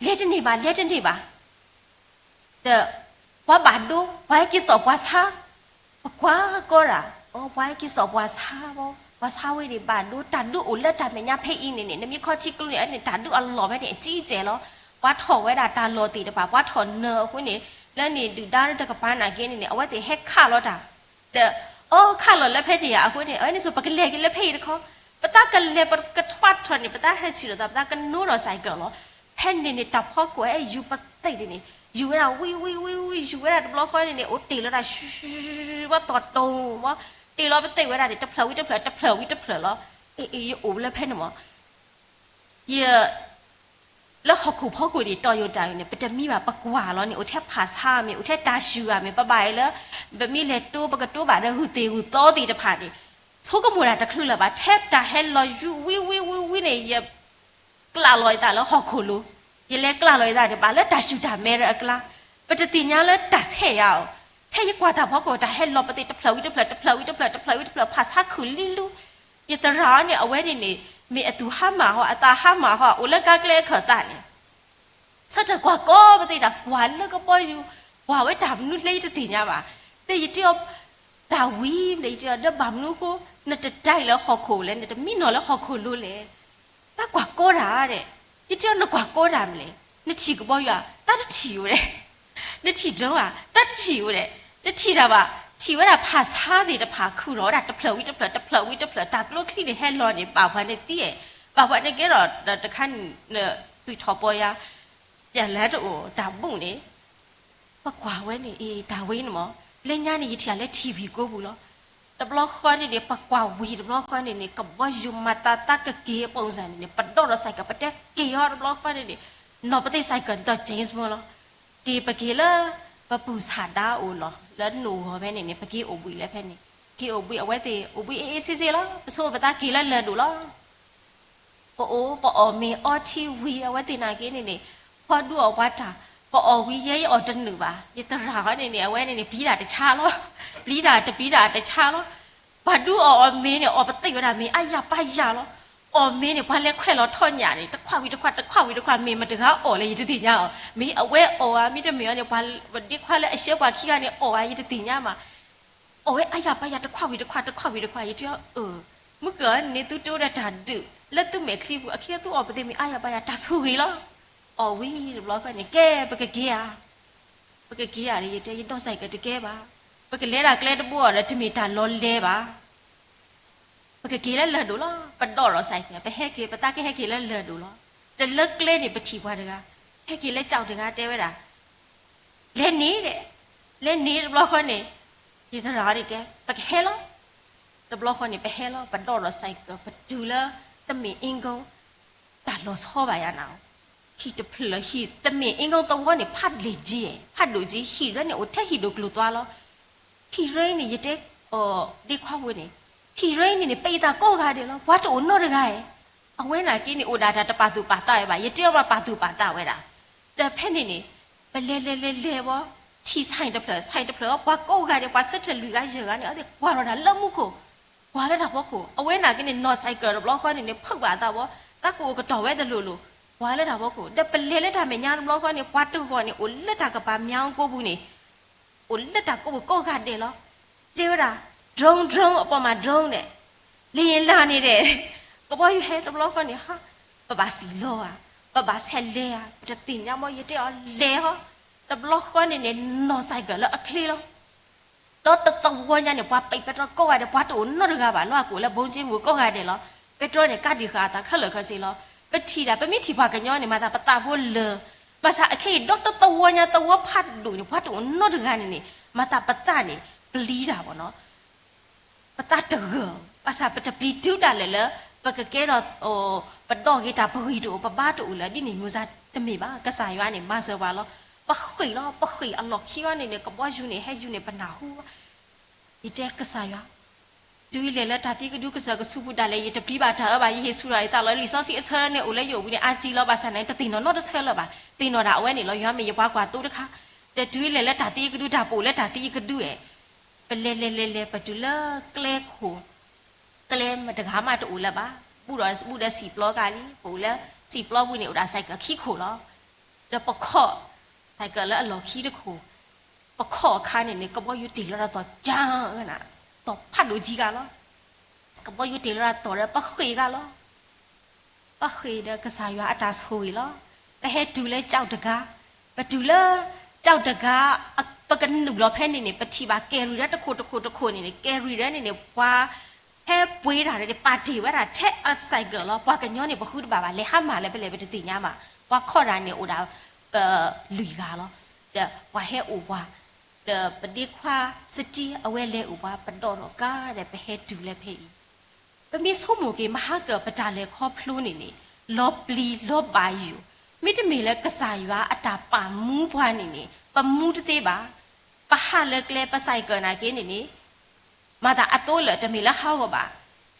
လဲၤတန့ၢ်ဘၣ် လဲၤတန့ၢ်ဘၣ် ဒီး ပှၤဘၣ်ဒိ ပှၤဟဲက့ၤစိာ်ပှၤဆါ, ပကွၢ်ကီဒၣ်, အိ ပှၤဟဲက့ၤစိာ်ပှၤဆါဘၣ်, ပှၤဆါဝဲန့ၣ်ဘၣ်ဒိ, တၢ်ဒုးအိၣ်လၢတၢ်မဲာ်ညါဖဲအံၤန့ၣ်န့ၣ် နမ့ၢ်ခီထံကျိန့ၣ် အန့ၣ်တၢ်ဒုးအလီၢ်ဖဲန့ၣ် အကံကဲလီၤ. ပှၤထီၣ်ဝဲဒၣ်တၢ်လီၢ်သ့ၣ်တဖၣ် ပှၤထီၣ်နၢၤအဃိန့ၣ် လၢန့ၣ်ဒုၣ်ဒါတကပၤနာ်က့န့ၣ်န့ၣ် အဝဲသ့ၣ်ဟဲခးလီၤတၢ်, ဒီး အိ ခးလီၤလၢဖဲန့ၣ်ဧါ အဃိန့ၣ် အဝဲန့ၣ်ဆိ ပကလဲၤက့ၤလၢဖဲအံၤတခီ, ပသးကလဲၤပကထွါထီၣ်န့ၣ် ပသးဟဲဆံးလိာ်သး ပသးကနိဒီး cycle လီၤ. ဖဲန့ၣ်န့ၣ် တၢ်ဖီခိၣ်ဟဲယူၤပသ့ၣ်န့ၣ် ယူၤဝဲဒၣ်ဝံဝံဝံဝံ ယူၤဝဲဒၣ်တဘျီဃီန့ၣ်န့ၣ် အိၣ်တ့ၢ်လီၤတၢ် ရှူရှူရှူရှူ ဝဲသီၣ်တိၢ်မး, တ့ၢ်လီၤပသ့ၣ်ဝဲဒၣ်န့ၣ် တဖျၢၣ်ဝံတဖျၢၣ် တဖျၢၣ်ဝံတဖျၢၣ်လီၤ. အ့ၣ်အ့ၣ် ယအိၣ်လၢဖဲန့ၣ်မး ယ လၢဟီၣ်ခိၣ်ဖီခိၣ်န့ၣ် တီၢ်ယိၤတၢ်န့ၣ် ပတမံဘၣ် ပကွၢ်လီၤန့ၣ် အိၣ်ထဲဖးဆါမ့ၢ် အိၣ်ထဲတၢ်စူၤဧါမ့ၢ် ပဘၣ်အံၤလၢ ပမ့ၢ်လဲၤတိ ပကတိဘၣ်ဒီးဂုၢ်သ့ၣ်ဂုၢ်သီသ့ၣ်တဖၣ်န့ၣ် ဆိကမိၣ်တၢ်တချုးလၢၤဘၣ် ထဲတၢ်ဟဲလီၤယူၤဝံဝံဝံဝံန့ၣ် ယ ကျးလီၤယသးလၢဟီၣ်ခိၣ်လိၤ, ယလဲၤကျးလီၤယသးန့ၣ် ဘၣ်လၢတၢ်စူၤတၢ်မဲဒီးအကျါ, ပတသ့ၣ်ညါလၢတၢ်ဆဲးယၤအီၤ, ထဲယကွၢ်တၢ်ဖီခိၣ် တၢ်ဟဲလီၤပသ့ၣ် တဖျၢၣ်ဝံတဖျၢၣ် တဖျၢၣ်ဝံတဖျၢၣ် တဖျၢၣ်ဝံတဖျၢၣ် ဖးဆါခုၣ်လံလူ, ယသရၣ်န့ၣ် အဝဲန့ၣ်န့ၣ် မ့ၢ်အသူၣ်ဟါမၢ်ဟီ အသးဟါမၢ်ဟီ အိၣ်လၢကါကျဲအခၢၣ်သးန့ၣ် ဆၢထၢၣ်ကွၢ်ကီပသ့ၣ်တၢ် ကွၢ်လၢကဘီယူၤ, ကွၢ်ဝဲတၢ်မနုၤလဲၣ်ယတသ့ၣ်ညါဘၣ်, ဒီးယတဲအီၤ တၢ်ဝံၤဒီး ယတဲအီၤ ဒီးဘၣ်မနုၤအဃိ နတတဲလၢဟီၣ်ခိၣ်လဲၣ် နတမံနီၤလၢဟီၣ်ခိၣ်လိၤလဲၣ်, တၢ်ကွၢ်ကီတၢ်ဒဲး, ယတဲအီၤ နကွၢ်ကီတၢ်မနုၤလဲၣ်, နထံၣ်ကဘီယူၤဧါ, တၢ်တထံၣ်ဝဲဒဲး, နထံၣ် drone ဧါ, တၢ်တထံၣ်ဝဲဒဲး, တထံၣ်တၢ်ဘၣ်, ထံၣ်ဝဲဒၣ်ဖးဆါသ့ၣ်တဖၣ်ခုၣ်ထီၣ်ဝဲဒၣ် တဖျၢၣ်ဝံတဖျၢၣ် တဖျၢၣ်ဝံတဖျၢၣ် တၢ်ကျိချံန့ၣ်ဟဲလီၤန့ၣ် ဘၣ်ပှၤန့ၣ်သံ, ဘၣ်ပှၤန့ၣ်ကဲထီၣ်ဒီးတခါန့ၣ် သွံၣ်ထီၣ်ပီယါ ပျၢ်လၢတအိၣ်တၢ်ဘူၣ်န့ၣ်, ပကွၢ်ဝဲန့ၣ် အ့ၣ် တၢ်ဝံၤန့ၣ်မး, လၢညါန့ၣ် ယထံၣ်လၢ ထံၣ်ဝံၤကိးပူၤလီၤ. တဘျီဃီန့ၣ်န့ၣ် ပကွၢ်ဝံၤတဘျီဃီန့ၣ်န့ၣ် ကဘီယူၤမၤသးသးကက့ၤအပူၤစ့ၢ်န့ၣ်န့ၣ် ပဒီၣ်ဒီး cycle ပတဲက့ၤအီၤတဘျီဃီန့ၣ်န့ၣ် နီၢ်ပသ့ၣ် cycle ဒ်သိး James Bond လီၤ. က့ၤပက့ၤလၢ ပပုၢ်ဆၣ်ဒါအိၣ်လီၤ လၢနိၣ်ဂီၤဖဲန့ၣ်န့ၣ် ပက့ၤအိၣ်ဘှံးလၢဖဲန့ၣ်, က့ၤအိၣ်ဘှံး အဝဲသ့ၣ်အိၣ်ဘှံးအ့ၣ်အ့ၣ်ဆ့ဆ့လီၤ. ပဆိပသးက့ၤလၢလၢၢ်ဒိၣ်လီၤ. ပအိၣ် ပအီၣ်မ့ၤအီထံဝံၤ အဝဲသ့ၣ်နာ်က့န့ၣ်န့ၣ် ဖီဒူအီၣ်ပှၤတၢ်, ပအီၣ်ဝံၤယဲယအီၣ်တနုာ်ဘၣ်. ယသရၣ်ဟီန့ၣ်န့ၣ် အဝဲန့ၣ်န့ၣ် ပျံၤတၢ်တဆါလီၤ. ပျံၤတၢ်တပျံၤတၢ်တဆါလီၤ. ပှၤဒူအီၣ်အီၣ်မ့ၤန့ၣ် အီၣ်ပသ့ၣ်ဝဲဒၣ်မ့ၤအါယၤပါယၤလီၤ. အီၣ်မ့ၤန့ၣ် ပှၤလဲၤခွဲးလီၤထီၣ်ညၣ်န့ၣ် တခွးဝံၤတခွး တခွးဝံၤတခွး မ့ၢ်မတဂၤအီၣ်လဲၣ် ယတသ့ၣ်ညါအီၤ. မ့ၢ်အဝဲအီၣ်ဧါ မ့တမ့ၢ်အီၤန့ၣ် ပှၤဒ့ခွါလၢအရှဲပှၤခံဂၤန့ၣ် အီၣ်ဧါ ယတသ့ၣ်ညါမး. အီၣ်ဝဲအါယၤပါယၤ တခွးဝံၤတခွး တခွးဝံၤတခွး ယတဲအီၤ အၢ မုၢ်ကၢန့ၣ် သုတအိၣ်ဒီးတၢ်ဒုး လၢသုမဲာ်ချံပူၤ အခဲအံၤသုအီၣ်ပသ့ၣ်မ့ၤအါယၤပါယၤ တၢ်ဆိၣ်ဂ့ၤလီၤ. အီၣ်ဝံၤတဘျီဃီန့ၣ် ကဲ ပကက့ၤဧါ. ပကက့ၤဧါဒီး ယတဲ ယဒီၣ်စဲးကတကဲဘၣ်. ပကလဲၤဒၣ်ကျဲတဘိအီၤဒီး တမ့ၢ်တၢ်လီၤလဲၤဘၣ်. ပကက့ၤလၢလၢၢ်ဒိၣ်လီၤ. ပဒီၣ်ဒီးစဲးက ပဟဲက့ၤ ပသးကဟဲက့ၤလၢလၢၢ်ဒိၣ်လီၤ. ဒီးလၢကျဲန့ၣ် ပထံၣ်ပှၤတဂၤ ဟဲက့ၤလၢကၠီၣ်တဂၤ တဲဝဲဒၣ် လဲၤန့ၣ်ဒီး လဲၤန့ၣ်တဘျီဃီန့ၣ် ယသရၣ်န့ၣ်တဲ ပကဟဲလီၤ. တဘျီဃီန့ၣ် ပဟဲလီၤ ပဒီၣ်ဒီးစဲးက ပတုၤလၢ တမ့ၢ်အ့ၣ်ကိ တၢ်လီၤဆီဘၣ်ယၤနၤ, ဟံၣ်တဖျၢၣ် ဟံၣ်တမ့ၢ်အ့ၣ်ကိသဝီန့ၣ် ဖးလ့ၤက့ ဖးဒိၣ်က့ ဟံၣ်ရၢန့ၣ် အိၣ်ထဲဟံၣ်ဒိၣ်ကျိၤသွါလီၤ. ဟံၣ်ရၢန့ၣ် ယတဲ ဒ့ခွါဝဲန့ၣ် ဟံၣ်ရၢန့ၣ်န့ၣ် ပအံသးကိးဂၤဒဲးလီၤ ပှၤတအိၣ်နီတဂၤဧဲ. အဝဲနာ်က့န့ၣ် အိၣ်ဒၣ်တၢ်တပာ်သူၣ်ပာ်သးဝဲဘၣ် ယတဲအီၤမးပာ်သူၣ်ပာ်သးဝဲဒၣ်. ဒီးဖဲန့ၣ်န့ၣ် ပလဲၤလဲၤလဲၤလဲၤဝဲ ဆံၣ်ဆဲးတဖျၢၣ် ဆဲးတဖျၢၣ် ပှၤကိးဂၤဒဲး ပှၤဆၢထၢၣ်လွံၢ်ဂၤယဲၢ်ဂၤန့ၣ် အဝဲသ့ၣ်ကွၢ်ထီၣ်တၢ်လၢမူခိၣ် ကွၢ်လၢတၢ်ဖီခိၣ် အဝဲနာ်က့န့ၣ် နီၢ်စဲးကၢတဘျီဃီန့ၣ်န့ၣ် ဖုးဘၣ်အသးဝဲ သးကအိၣ်ကတီၢ်ဝဲတလိၤလိၤ ကွၢ်လၢတၢ်ဖီခိၣ် ဒီးပလဲၤလၢတၢ်မဲာ်ညါတဘျီဃီန့ၣ် ပှၤတဂီၢ်န့ၣ် အိၣ်လၢတၢ်ကပၤမၠါကိပူၤန့ၣ် အိၣ်လၢတၢ်ကိးပူၤကိးဂၤဒဲးလီၤ. တဲဝဲဒၣ် drone drone အပိာ်မး drone န့ၣ် လ့ၣ်လၢ်န့ၣ်ဒီး ကဘီယူၤဟဲတဘျီဃီန့ၣ် ဟါ ပဘၣ်စံၣ်လီၤဧါ ပဘၣ်ဆဲးလဲၤဧါ ပတသ့ၣ်ညါမး ယတဲအီၤလဲၤဟီ တဘျီဃီန့ၣ်န့ၣ် နီၢ်စဲးကၢးလၢအချ့လီၤ. ဒီးတသဝီညါန့ၣ် ပှၤပံးပဲတြီကိးဂၤဒဲး ပှ�တအိၣ်နီတဂၤဘၣ် လၢအကိးလၢဘိကၠ့မူးကိးဂၤဒဲးလီၤ. ပဲတြီန့ၣ် ကးဒံးဃာ်အသးခဲလၢာ်ခဲဆ့လီၤ. ပထံၣ်ဒၣ် ပမ့ၢ်ထံၣ်ပှၤကညီန့ၣ် မၤသးပသးဖိလၢာ်, ဘၣ်ဆၣ်အခဲအံၤ ဒီတသဝီညါသဝီဖးဒိၣ်န့ၣ် ပှၤတအိၣ်နီတဂၤန့ၣ်န့ၣ် မၤသးပသးန့ၣ် ပျံၤတၢ်ဘၣ်နီၤ. ပသးတဂၢၢ်, ဘၣ်ဆၣ်ပတပျံၤတုၤဒၣ်လဲာ်လၢ ပကကဲထီၣ် ပဒီၣ်ဂ့ၤတၢ် ပဂံၢ်တအိၣ် ပဘါတအိၣ်လၢၤ ဒ်န့ၣ်မ့ၢ်တမ့ၢ်ဘၣ်. ကစၢ်ယွၤန့ၣ် မၤစၢၤပှၤလီၤ. ပဃ့ၢ်လီၤ, ပဃ့ၢ်အလီၢ်ခံဝဲန့ၣ်န့ၣ် ကဘီယူၤန့ၣ် ဟဲယူၤန့ၣ် ပနၢ်ဟူဘၣ်. ယတဲကစၢ်ယွၤ တုၤယလဲၤလၢတၢ်သံကဒုကစၢၢ်ကဆူးပူၤဒၣ်လဲာ် ယတပျံၤဘၣ်တၢ်အၢဘၣ်, ယဟ့ၣ်ဆူၣ်ထီၣ်ယသးလီၤ. လံာ်စီဆှံအဆၢန့ၣ်အိၣ်လၢယအိၣ်ဘှံးန့ၣ် အါကံလီၤ, ဘၣ်ဆၣ်န့ၣ် တသ့ၣ်နီၣ်နီတဆၢလၢၤဘၣ်. သ့ၣ်နီၣ်ဒၣ်အဝဲန့ၣ်လီၤ, ယွၤမ့ၢ်ယပှၤကွၢ်သိတခါ. ဒီးတုၤယလဲၤလၢတၢ်သံကဒု တၢ်ပအိၣ်လၢတၢ်သံကဒုအဲၣ်, ပလဲၤလဲၤလဲၤလဲၤ ပတုၤလၢကျဲခိၣ်, ကျဲမတဂၤမးတအိၣ်လၢၤဘၣ်, ဘူးဒီးဘူးဒီးစံာ်ပျီကါလံ, ပအိၣ်လၢစံာ်ပျီပူၤန့ၣ် အိၣ်ဒၣ်စဲးကၢးခံခိၣ်လီၤ. ဒီးပခီၣ် စဲးကၢးလၢအလီၢ်ခံတခိၣ်, ပခီၣ်အခါန့ၣ်န့ၣ် ကဘီယူၤတ့ၢ်လီၤတၢ်သီၣ်ကၢ်ဂနၤ, သီၣ်ဖးဒိၣ်ကံဂၤလီၤ. ကဘီယူၤတ့ၢ်လီၤတၢ်သီၣ်ဒီး ပဃ့ၢ်ဂၤလီၤ. ပဃ့ၢ်ဒီးကစၢ်ယွၤအတၢ်ဆိၣ်ဂ့ၤလီၤ. ပဟဲတုၤလၢကၠီၣ်တဂၤ, ပတုၤလၢကၠီၣ်တဂၤ, ပကနုာ်လီၤဖဲန့ၣ်န့ၣ် ပထံၣ်ဘၣ်ကဲၤရံၣ်ဒီးတခိၣ်တခိၣ်တခိၣ်န့ၣ်န့ၣ် ကဲၤရံၣ်ဒီးန့ၣ်န့ၣ် ပှၤဟဲပှ့ၤတၢ်ဒီး ပာ်တ့ၢ်ဝဲဒၣ်ထဲအစဲးကၢးလီၤ. ပှၤကညီန့ၣ် ပဃုတဘၣ်ဘၣ်, လဲၤဟါမၢ်လၢၤဖဲလဲၣ် ပတသ့ၣ်ညါဘၣ်. ပှၤခီၣ်တၢ်န့ၣ်အိၣ်ဒၣ် ပလွံၢ်ဂၤလီၤ. ဒီးပှၤဟဲအိၣ်ပှၤ, ဒီးပဒ့ခွါစတံ အဝဲလဲၤအိၣ်ပှၤ, ပဒီၣ်ထီၣ်ကါဒီး ပဟဲတုၤလၢဖဲအံၤ ပမ့ၢ်ဆိကမိၣ်က့ၤ မဟါကၢၣ်ပတၢ်လဲၤခီဖျိန့ၣ်န့ၣ် လီၤပျံၤလီၤဘၣ်ယိၣ်, မ့တမ့ၢ်လၢကစၢ်ယွၤအတၢ်ပာ်မူပှၤန့ၣ်န့ၣ် ပမူတသ့ဘၣ်. ပဟးလၢကျဲ ပစဲးကၢးနာ်က့န့ၣ်န့ၣ် မၤသးအသိလၢာ် တမ့ၢ်လၢဟးဂီၤဘၣ်.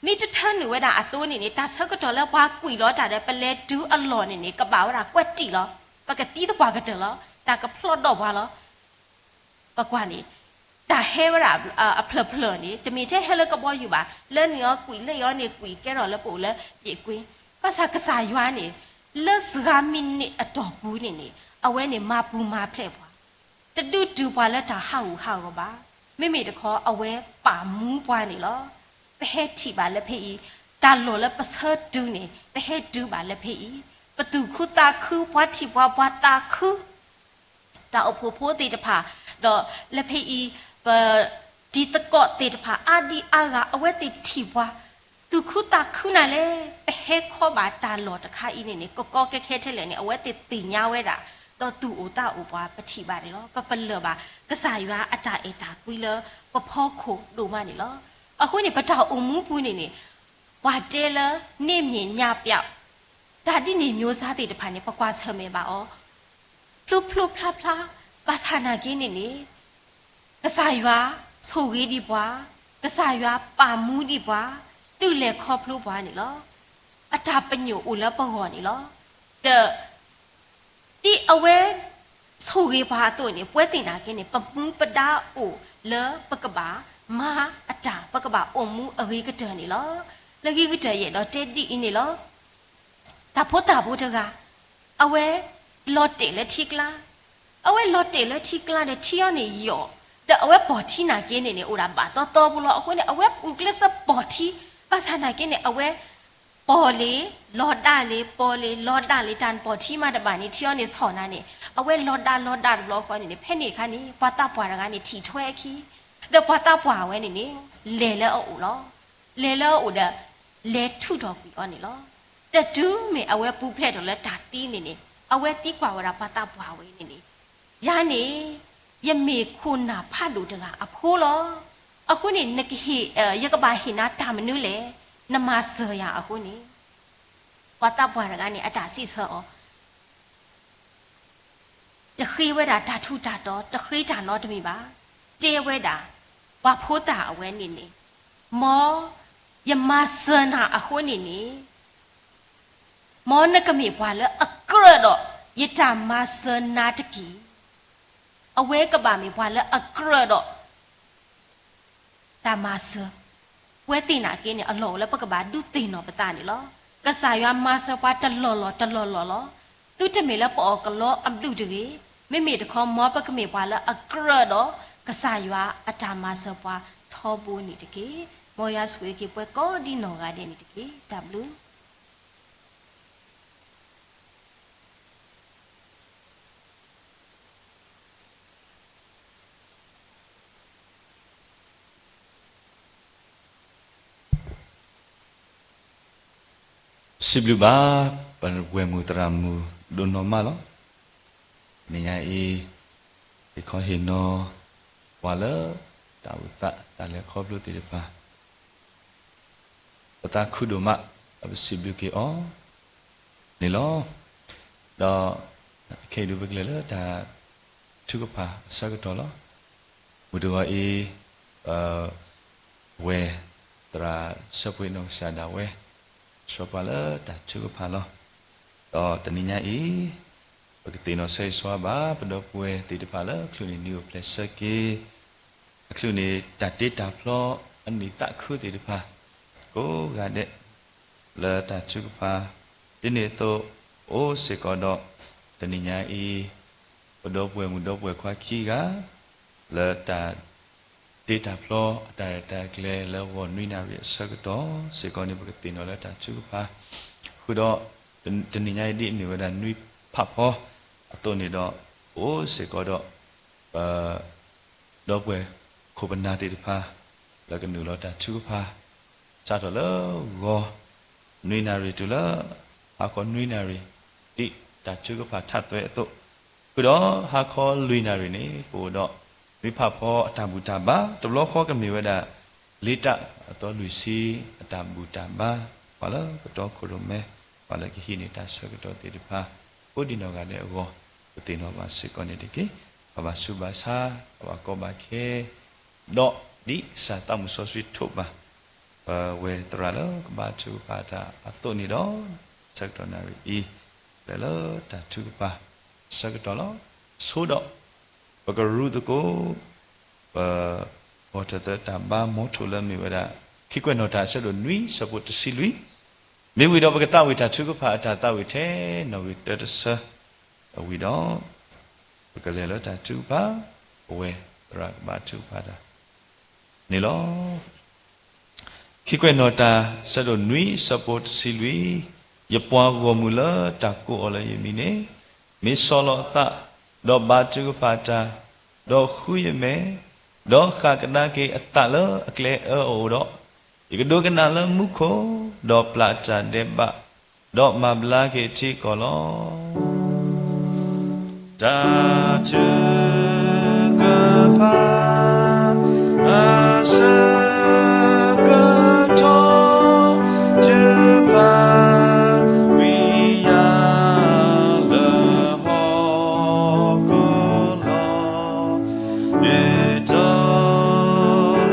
မ့ၢ်တထၢနုာ်ဝဲဒၣ်အသိန့ၣ်န့ၣ် တၢ်ဆၢကတီၢ်လၢပှၤကွံာ်လီၤတၢ်ဒီး ပလဲၤတုၤအလီၢ်န့ၣ်န့ၣ် ကဘၣ်ဝဲဒၣ်ကွဲးတံၢ်လီၤ. ပကသံသပှၢ်ကတၢၢ်လီၤ. တၢ်ကဖျီဒီးပှၤလီၤ. ပကွၢ်န့ၣ် တၢ်ဟဲဝဲဒၣ်အဖျၢၣ်ဖျၢၣ်န့ၣ် တမ့ၢ်ထဲဟဲလၢကဘီယူၤဘၣ်, လၢန့ၣ်အီၤကွံာ် လၢအံၤန့ၣ်ကွံာ် ကဲထီၣ်လၢပအိၣ်လၢယ့ၣ်ကွ့, ဘၣ်ဆၣ်ကစၢ်ယွၤန့ၣ် လၢစှၤမံးနံးအတီၢ်ပူၤန့ၣ်န့ၣ် အဝဲန့ၣ်မၤပူၤမၤဖျဲးပှၤ, တဒုးတုၤပှၤလၢတၢ်ဟးဂူာ်ဟးဂီၤဘၣ်. မ့မ့ၢ်တခီ အဝဲပာ်မူပှၤန့ၣ်လီၤ. ပဟဲထံၣ်ဘၣ်လၢဖဲအံၤ, တၢ်လီၢ်လၢပဆၢတုၤန့ၣ် ပဟဲတုၤဘၣ်လၢဖဲအံၤ, ပသူၣ်ခုသးခု ပှၤထံၣ်ပှၤ ပှၤသးခု တၢ်အိၣ်ဖှိၣ်ဖိသ့ၣ်တဖၣ်, ဒီးလၢဖဲအံၤ ပတံၤသကိးသ့ၣ်တဖၣ် အါဒံအါဂၤ အဝဲသ့ၣ်ထံၣ်ပှၤ သူၣ်ခုသးခုနၤလဲၣ်. ပဟဲခီဘၣ်တၢ်လီၢ်တခါအံၤန့ၣ်န့ၣ် ကကီကဲခဲထဲလဲၣ်န့ၣ် အဝဲသ့ၣ်သ့ၣ်ညါဝဲဒၣ်, ဒီးသူၣ်အိၣ်သးအိၣ်ပှၤ ပထံၣ်ဘၣ်န့ၣ်လီၤ. ပပလၢၢ်ဘၣ် ကစၢ်ယွၤအတၢ်အဲၣ်တၢ်ကွံလၢပဖီခိၣ်ဒိၣ်မးန့ၣ်လီၤ. အဃိန့ၣ် ပတၢ်အိၣ်မူပူၤန့ၣ်န့ၣ် ပှၤတဲလၢ နေ့မြင်ညပျောက်, တၢ်ဒ်န့ၣ်မျိုးစားသ့ၣ်တဖၣ်န့ၣ် ပကွၢ်ဆၢၣ်မဲာ်ဘၣ်အီၤ ဖျိဖျိဖျါဖျါ, ဘၣ်ဆၣ်နာ်က့န့ၣ်န့ၣ် ကစၢ်ယွၤဆိၣ်ဂ့ၤဒံးပှၤ, ကစၢ်ယွၤပာ်မူဒံးပှၤ, တုၤလဲၤခီဖျိပှၤန့ၣ်လီၤ. အတၢ်ပညိၣ်အိၣ်လၢပဂီၢ်န့ၣ်လီၤ. ဒီး ဒ်အဝဲဆိၣ်ဂ့ၤပှၤအသိးန့ၣ် ပဝဲသ့ၣ်နာ်က့န့ၣ် ပမူပဒါအိၣ်လၢပကဘၣ်မၤအတၢ် ပကဘၣ်အိၣ်မူအဂ့ၤကတၢၢ်န့ၣ်လီၤ. လၢခံကတၢၢ်ယအဲၣ်ဒိးတဲဒ်အံၤန့ၣ်လီၤ. တၢ်ဖိသၣ်ဖိတဂၤ အဝဲလီၤတဲာ်လၢထံကျါ, အဝဲလီၤတဲာ်လၢထံကျါဒီး ထံအီၤန့ၣ်ယိာ်, ဒီးအဝဲပိာ်ထံနာ်က့န့ၣ်န့ၣ် အိၣ်ဒၣ်ဘၣ်သီသီဖိလီၤ. အဃိန့ၣ် အဝဲအုၣ်ကျဲးစၢးပိာ်ထံ, ဘၣ်ဆၣ်နာ်က့န့ၣ် အဝဲ ပိာ်လံ, လီၤဒၣ်လံ, ပိာ်လံ, လီၤဒၣ်လံ, တၢ်ပိာ်ထံမးတဘၣ်န့ၣ် ထံအီၤန့ၣ်ဆီၣ်နၤန့ၣ် အဝဲလီၤဒၣ်လီၤဒၣ်တဘျီဃီန့ၣ်န့ၣ် ဖဲန့ၣ်တခါန့ၣ် ပှၤသးပှၢ်တဂၤန့ၣ် ထံၣ်ထွဲအခံ, ဒီးပှၤသးပှၢ်ဝဲန့ၣ်န့ၣ် လဲၤလၢအအိၣ်လီၤ. လဲၤလၢအအိၣ်ဒီး လဲၤထူးထီၣ်ကွံာ်အီၤန့ၣ်လီၤ. ဒီးတုၤမ့ၢ်အဝဲပူၤဖျဲးထီၣ်လၢတၢ်သံန့ၣ်န့ၣ် အဝဲသံကွၢ်ဝဲဒၣ်ပှၤသးပှၢ်ဝဲန့ၣ်န့ၣ် ယၤန့ၣ် ယမ့ၢ်ခိၣ်နၢ်ဖးဒိၣ်တဂၤအဖိလီၤ. အဃိန့ၣ် နကဟ့ၣ်, ယကဘၣ်ဟ့ၣ်နၤတၢ်မနုၤလဲၣ်, နမၤစၢၤယၤအဃိန့ၣ် ပှၤသးပှၢ်တဂၤန့ၣ် အတၢ်စံးဆၢအီၤ တဃ့ဝဲဒၣ်တၢ်ထူးတၢ်တီၤ, တဃ့တၢ်နီတမံၤဘၣ်. တဲဝဲဒၣ် ပှၤဖိသၣ်အဝဲန့ၣ်န့ၣ်, မ်ယမၤစၢၤနၤအဃိန့ၣ်န့ၣ် မ်နကမ့ၢ်ပှၤလၢအကြၢးဒီး ယတၢ်မၤစၢၤနၤတက့ၢ်. အဝဲကဘၣ်မ့ၢ်ပှၤလၢအကြၢးဒီး တၢ်မၤစၢၤ, ပဝဲသ့ၣ်နာ်က့န့ၣ် အလီၢ်အိၣ်လၢပကဘၣ်ဒုးသ့ၣ်နီၣ်ပသးန့ၣ်လီၤ. ကစၢ်ယွၤမၤစၢၤပှၤတလီၢ်လီၢ်တလီၢ်လီၢ်လီၤ. သုတမ့ၢ်လၢပအီၣ်ကလီအဘျုးတဂ့ၤ, မ့မ့ၢ်တခီ မ်ပကမ့ၢ်ပှၤလၢအကြၢးဒီး ကစၢ်ယွၤအတၢ်မၤစၢၤပှၤထီဘိန့ၣ်တက့ၢ်. မ်ယွၤဆိၣ်ဂ့ၤက့ၤပှၤကိးဒ်နီၢ်ဂၤဒဲးန့ၣ်တက့ၢ်. တၢ်ဘျုး စံးဘျုးဘၣ် ပဝဲၢ်မုၣ်သရၣ်မုၣ်ဒိၣ်နီၢ်မးလီၤ. တနံၤညါအံၤ ဟ့ၣ်ခီဟ့ၣ်နီၤ ပှၤလၢတၢ်အိၣ်သးတၢ်လဲၤခီဖျိသ့ၣ်တဖၣ် ပသးခုဒိၣ်မး ဒီးပစံးဘျုးက့ၤအီၤန့ၣ်လီၤ. ဒီး ခဲအံၤဒုး ပကလဲၤလၢတၢ်ထုကဖၣ်အဆၢကတီၢ်လီၤ. မုၢ်တဂီၤအံၤ ပဝဲၢ်သရၣ်စၢဖှ့နီၢ်ကစၢ်ဒၣ်ဝဲ ဆှၢပှၤလၢတၢ်ထုကဖၣ်လီၤ. ဒီးတနံၤညါအံၤ ပကသ့ၣ်နီၣ်ဆၢဂ့ၤဆၢဝါဘၣ် ပဒီပုၢ်ဝဲၢ်သ့ၣ်တဖၣ်လၢ အချုးန့ၣ် နွံအိၣ်ဖျဲၣ်ဆၢက့ၤ အချုးန့ၣ် တၢ်တ့တၢ်ဖျီအနံၣ်သးခုသ့ၣ်တဖၣ် ကိးဂၤဒဲး လၢတၢ်ထုကဖၣ် ဒ်န့ၣ်အသိး အိၣ်စ့ၢ်ကီးဒီး တနံၤညါအံၤ ပဒီပုၢ်ဝဲၢ်မုၣ်ဒီပုၢ်ဝဲၢ်ခွါခံဂၤ လၢတၢ်တ့တၢ်ဖျီအတၢ်ရဲၣ်တၢ်ကျဲၤလၢဂီၤနွံနၣ်ရံၣ်အဆၢကတီၢ်စ့ၢ်ကီးန့ၣ် ပကသ့ၣ်နီၣ်လၢတၢ်ထုကဖၣ် ဃုာ်ဒီး တနံၤညါအံၤဒ်အမ့ၢ်ဝဲဒၣ်နွံဖးဖီအသိးန့ၣ်ဒီး အိၣ်စ့ၢ်ကီးဒီး ပ ဒီပုၢ်ဝဲၢ်ခိၣ်ပနၢ်သ့ၣ်တဖၣ် လၢကနုာ်လီၤတၢ်ထုကဖၣ် စးထီၣ်လၢဂီၤနွံနၣ်ရံၣ်တုၤလၢ ဟါခီနွံနၣ်ရံၣ် ဒ်တၢ်ထုကဖၣ်ထးသွဲအသိး ဃုာ်ဒီးဟါခီလွံၢ်နၣ်ရံၣ်န့ၣ် ပအိၣ်ဒီးနွံဖးဖီအတၢ်ဘူၣ်တၢ်ဘါ တဘျီဃီကမ့ၢ်ဝဲဒၣ် လ့တၢ်အသီလွံၢ်ဆံအတၢ်ဘူၣ်တၢ်ဘါ ပှၤလၢကတီခိၣ်ရိၣ်မဲ ပှၤလၢကဟံးန့ၢ်တၢ်ဆၢကတီၢ်သ့ၣ်တဖၣ် ကိးဒံနီၢ်ဂၤဒဲးအဂီၢ် ပသ့ၣ်နီၣ်ဘၣ်စ့ၢ်ကီးန့ၣ်တက့ၢ်. ပဘၣ်ဆူးဘၣ်ဆါ ပဘၣ်ကီဘၣ်ခဲ ဒီးဒ်ကစၢ်သးမုၢ်စီဆှံထိးဘၣ် ပဝဲၢ်သရၣ်လၢကဘါထုကဖၣ်တၢ်အသိးန့ၣ်ဒီး ဆၢကတီၢ်နၣ်ရံၣ်အံၤ လဲၤလၢတၢ်ထုကဖၣ်ဆၢကတီၢ်လီၤ. ဆိဒီး ပကရူသကိး ပ ဘီၣ်ထၢၣ်သၢတၢ်ဘါမီထိၣ်လၢမ့ၢ်ဝဲဒၣ် ခံကွဲးနီၣ်တၢ်အဆၢဒိၣ်နွံဆၢဖိတဆံလွံၢ် မ့ၢ်ဝံၤဒီးပကသးဝံၣ်တၢ်ထုကဖၣ်အတၢ်သးဝံၣ်ထဲနီၣ်ဂံၢ်တၢတဆၢ အဝံၤဒီး ပကလဲၤလၢတၢ်ထုကဖၣ် ပဝဲၢ်သရၣ်ကဘါထုကဖၣ်တၢ် န့ၣ်လီၤ. ခံကွဲးနီၣ်တၢ်ဆၢဒိၣ်နွံဆၢဖိတဆံလွံၢ် ယပှၤဂီၢ်မုၢ်လၢတၢ်ကိးအီၤလၢယမံၤန့ၣ် မ့ၢ်ဆီၣ်လီၤအသး ဒီးဘါထုကဖၣ်တၢ်, ဒီးဃုယမဲာ်, ဒီးဃၣ်ကဒါက့ၤအသးလၢအကျဲအၢအအိၣ်ဒီး, ယကဒိကနၣ်လၢမူခိၣ်, ဒီးပျၢ်တၢ်ဒဲးဘး, ဒီးမၤဘျါက့ၤထံကီၢ်လီၤ. တၢ်ထုကဖၣ် အဆၢကတီၢ် ထုကဖၣ်ဝံၤယၤ လၢဟီၣ်ခိၣ်လီၤ. ဒုးတီၤလီၤယၤ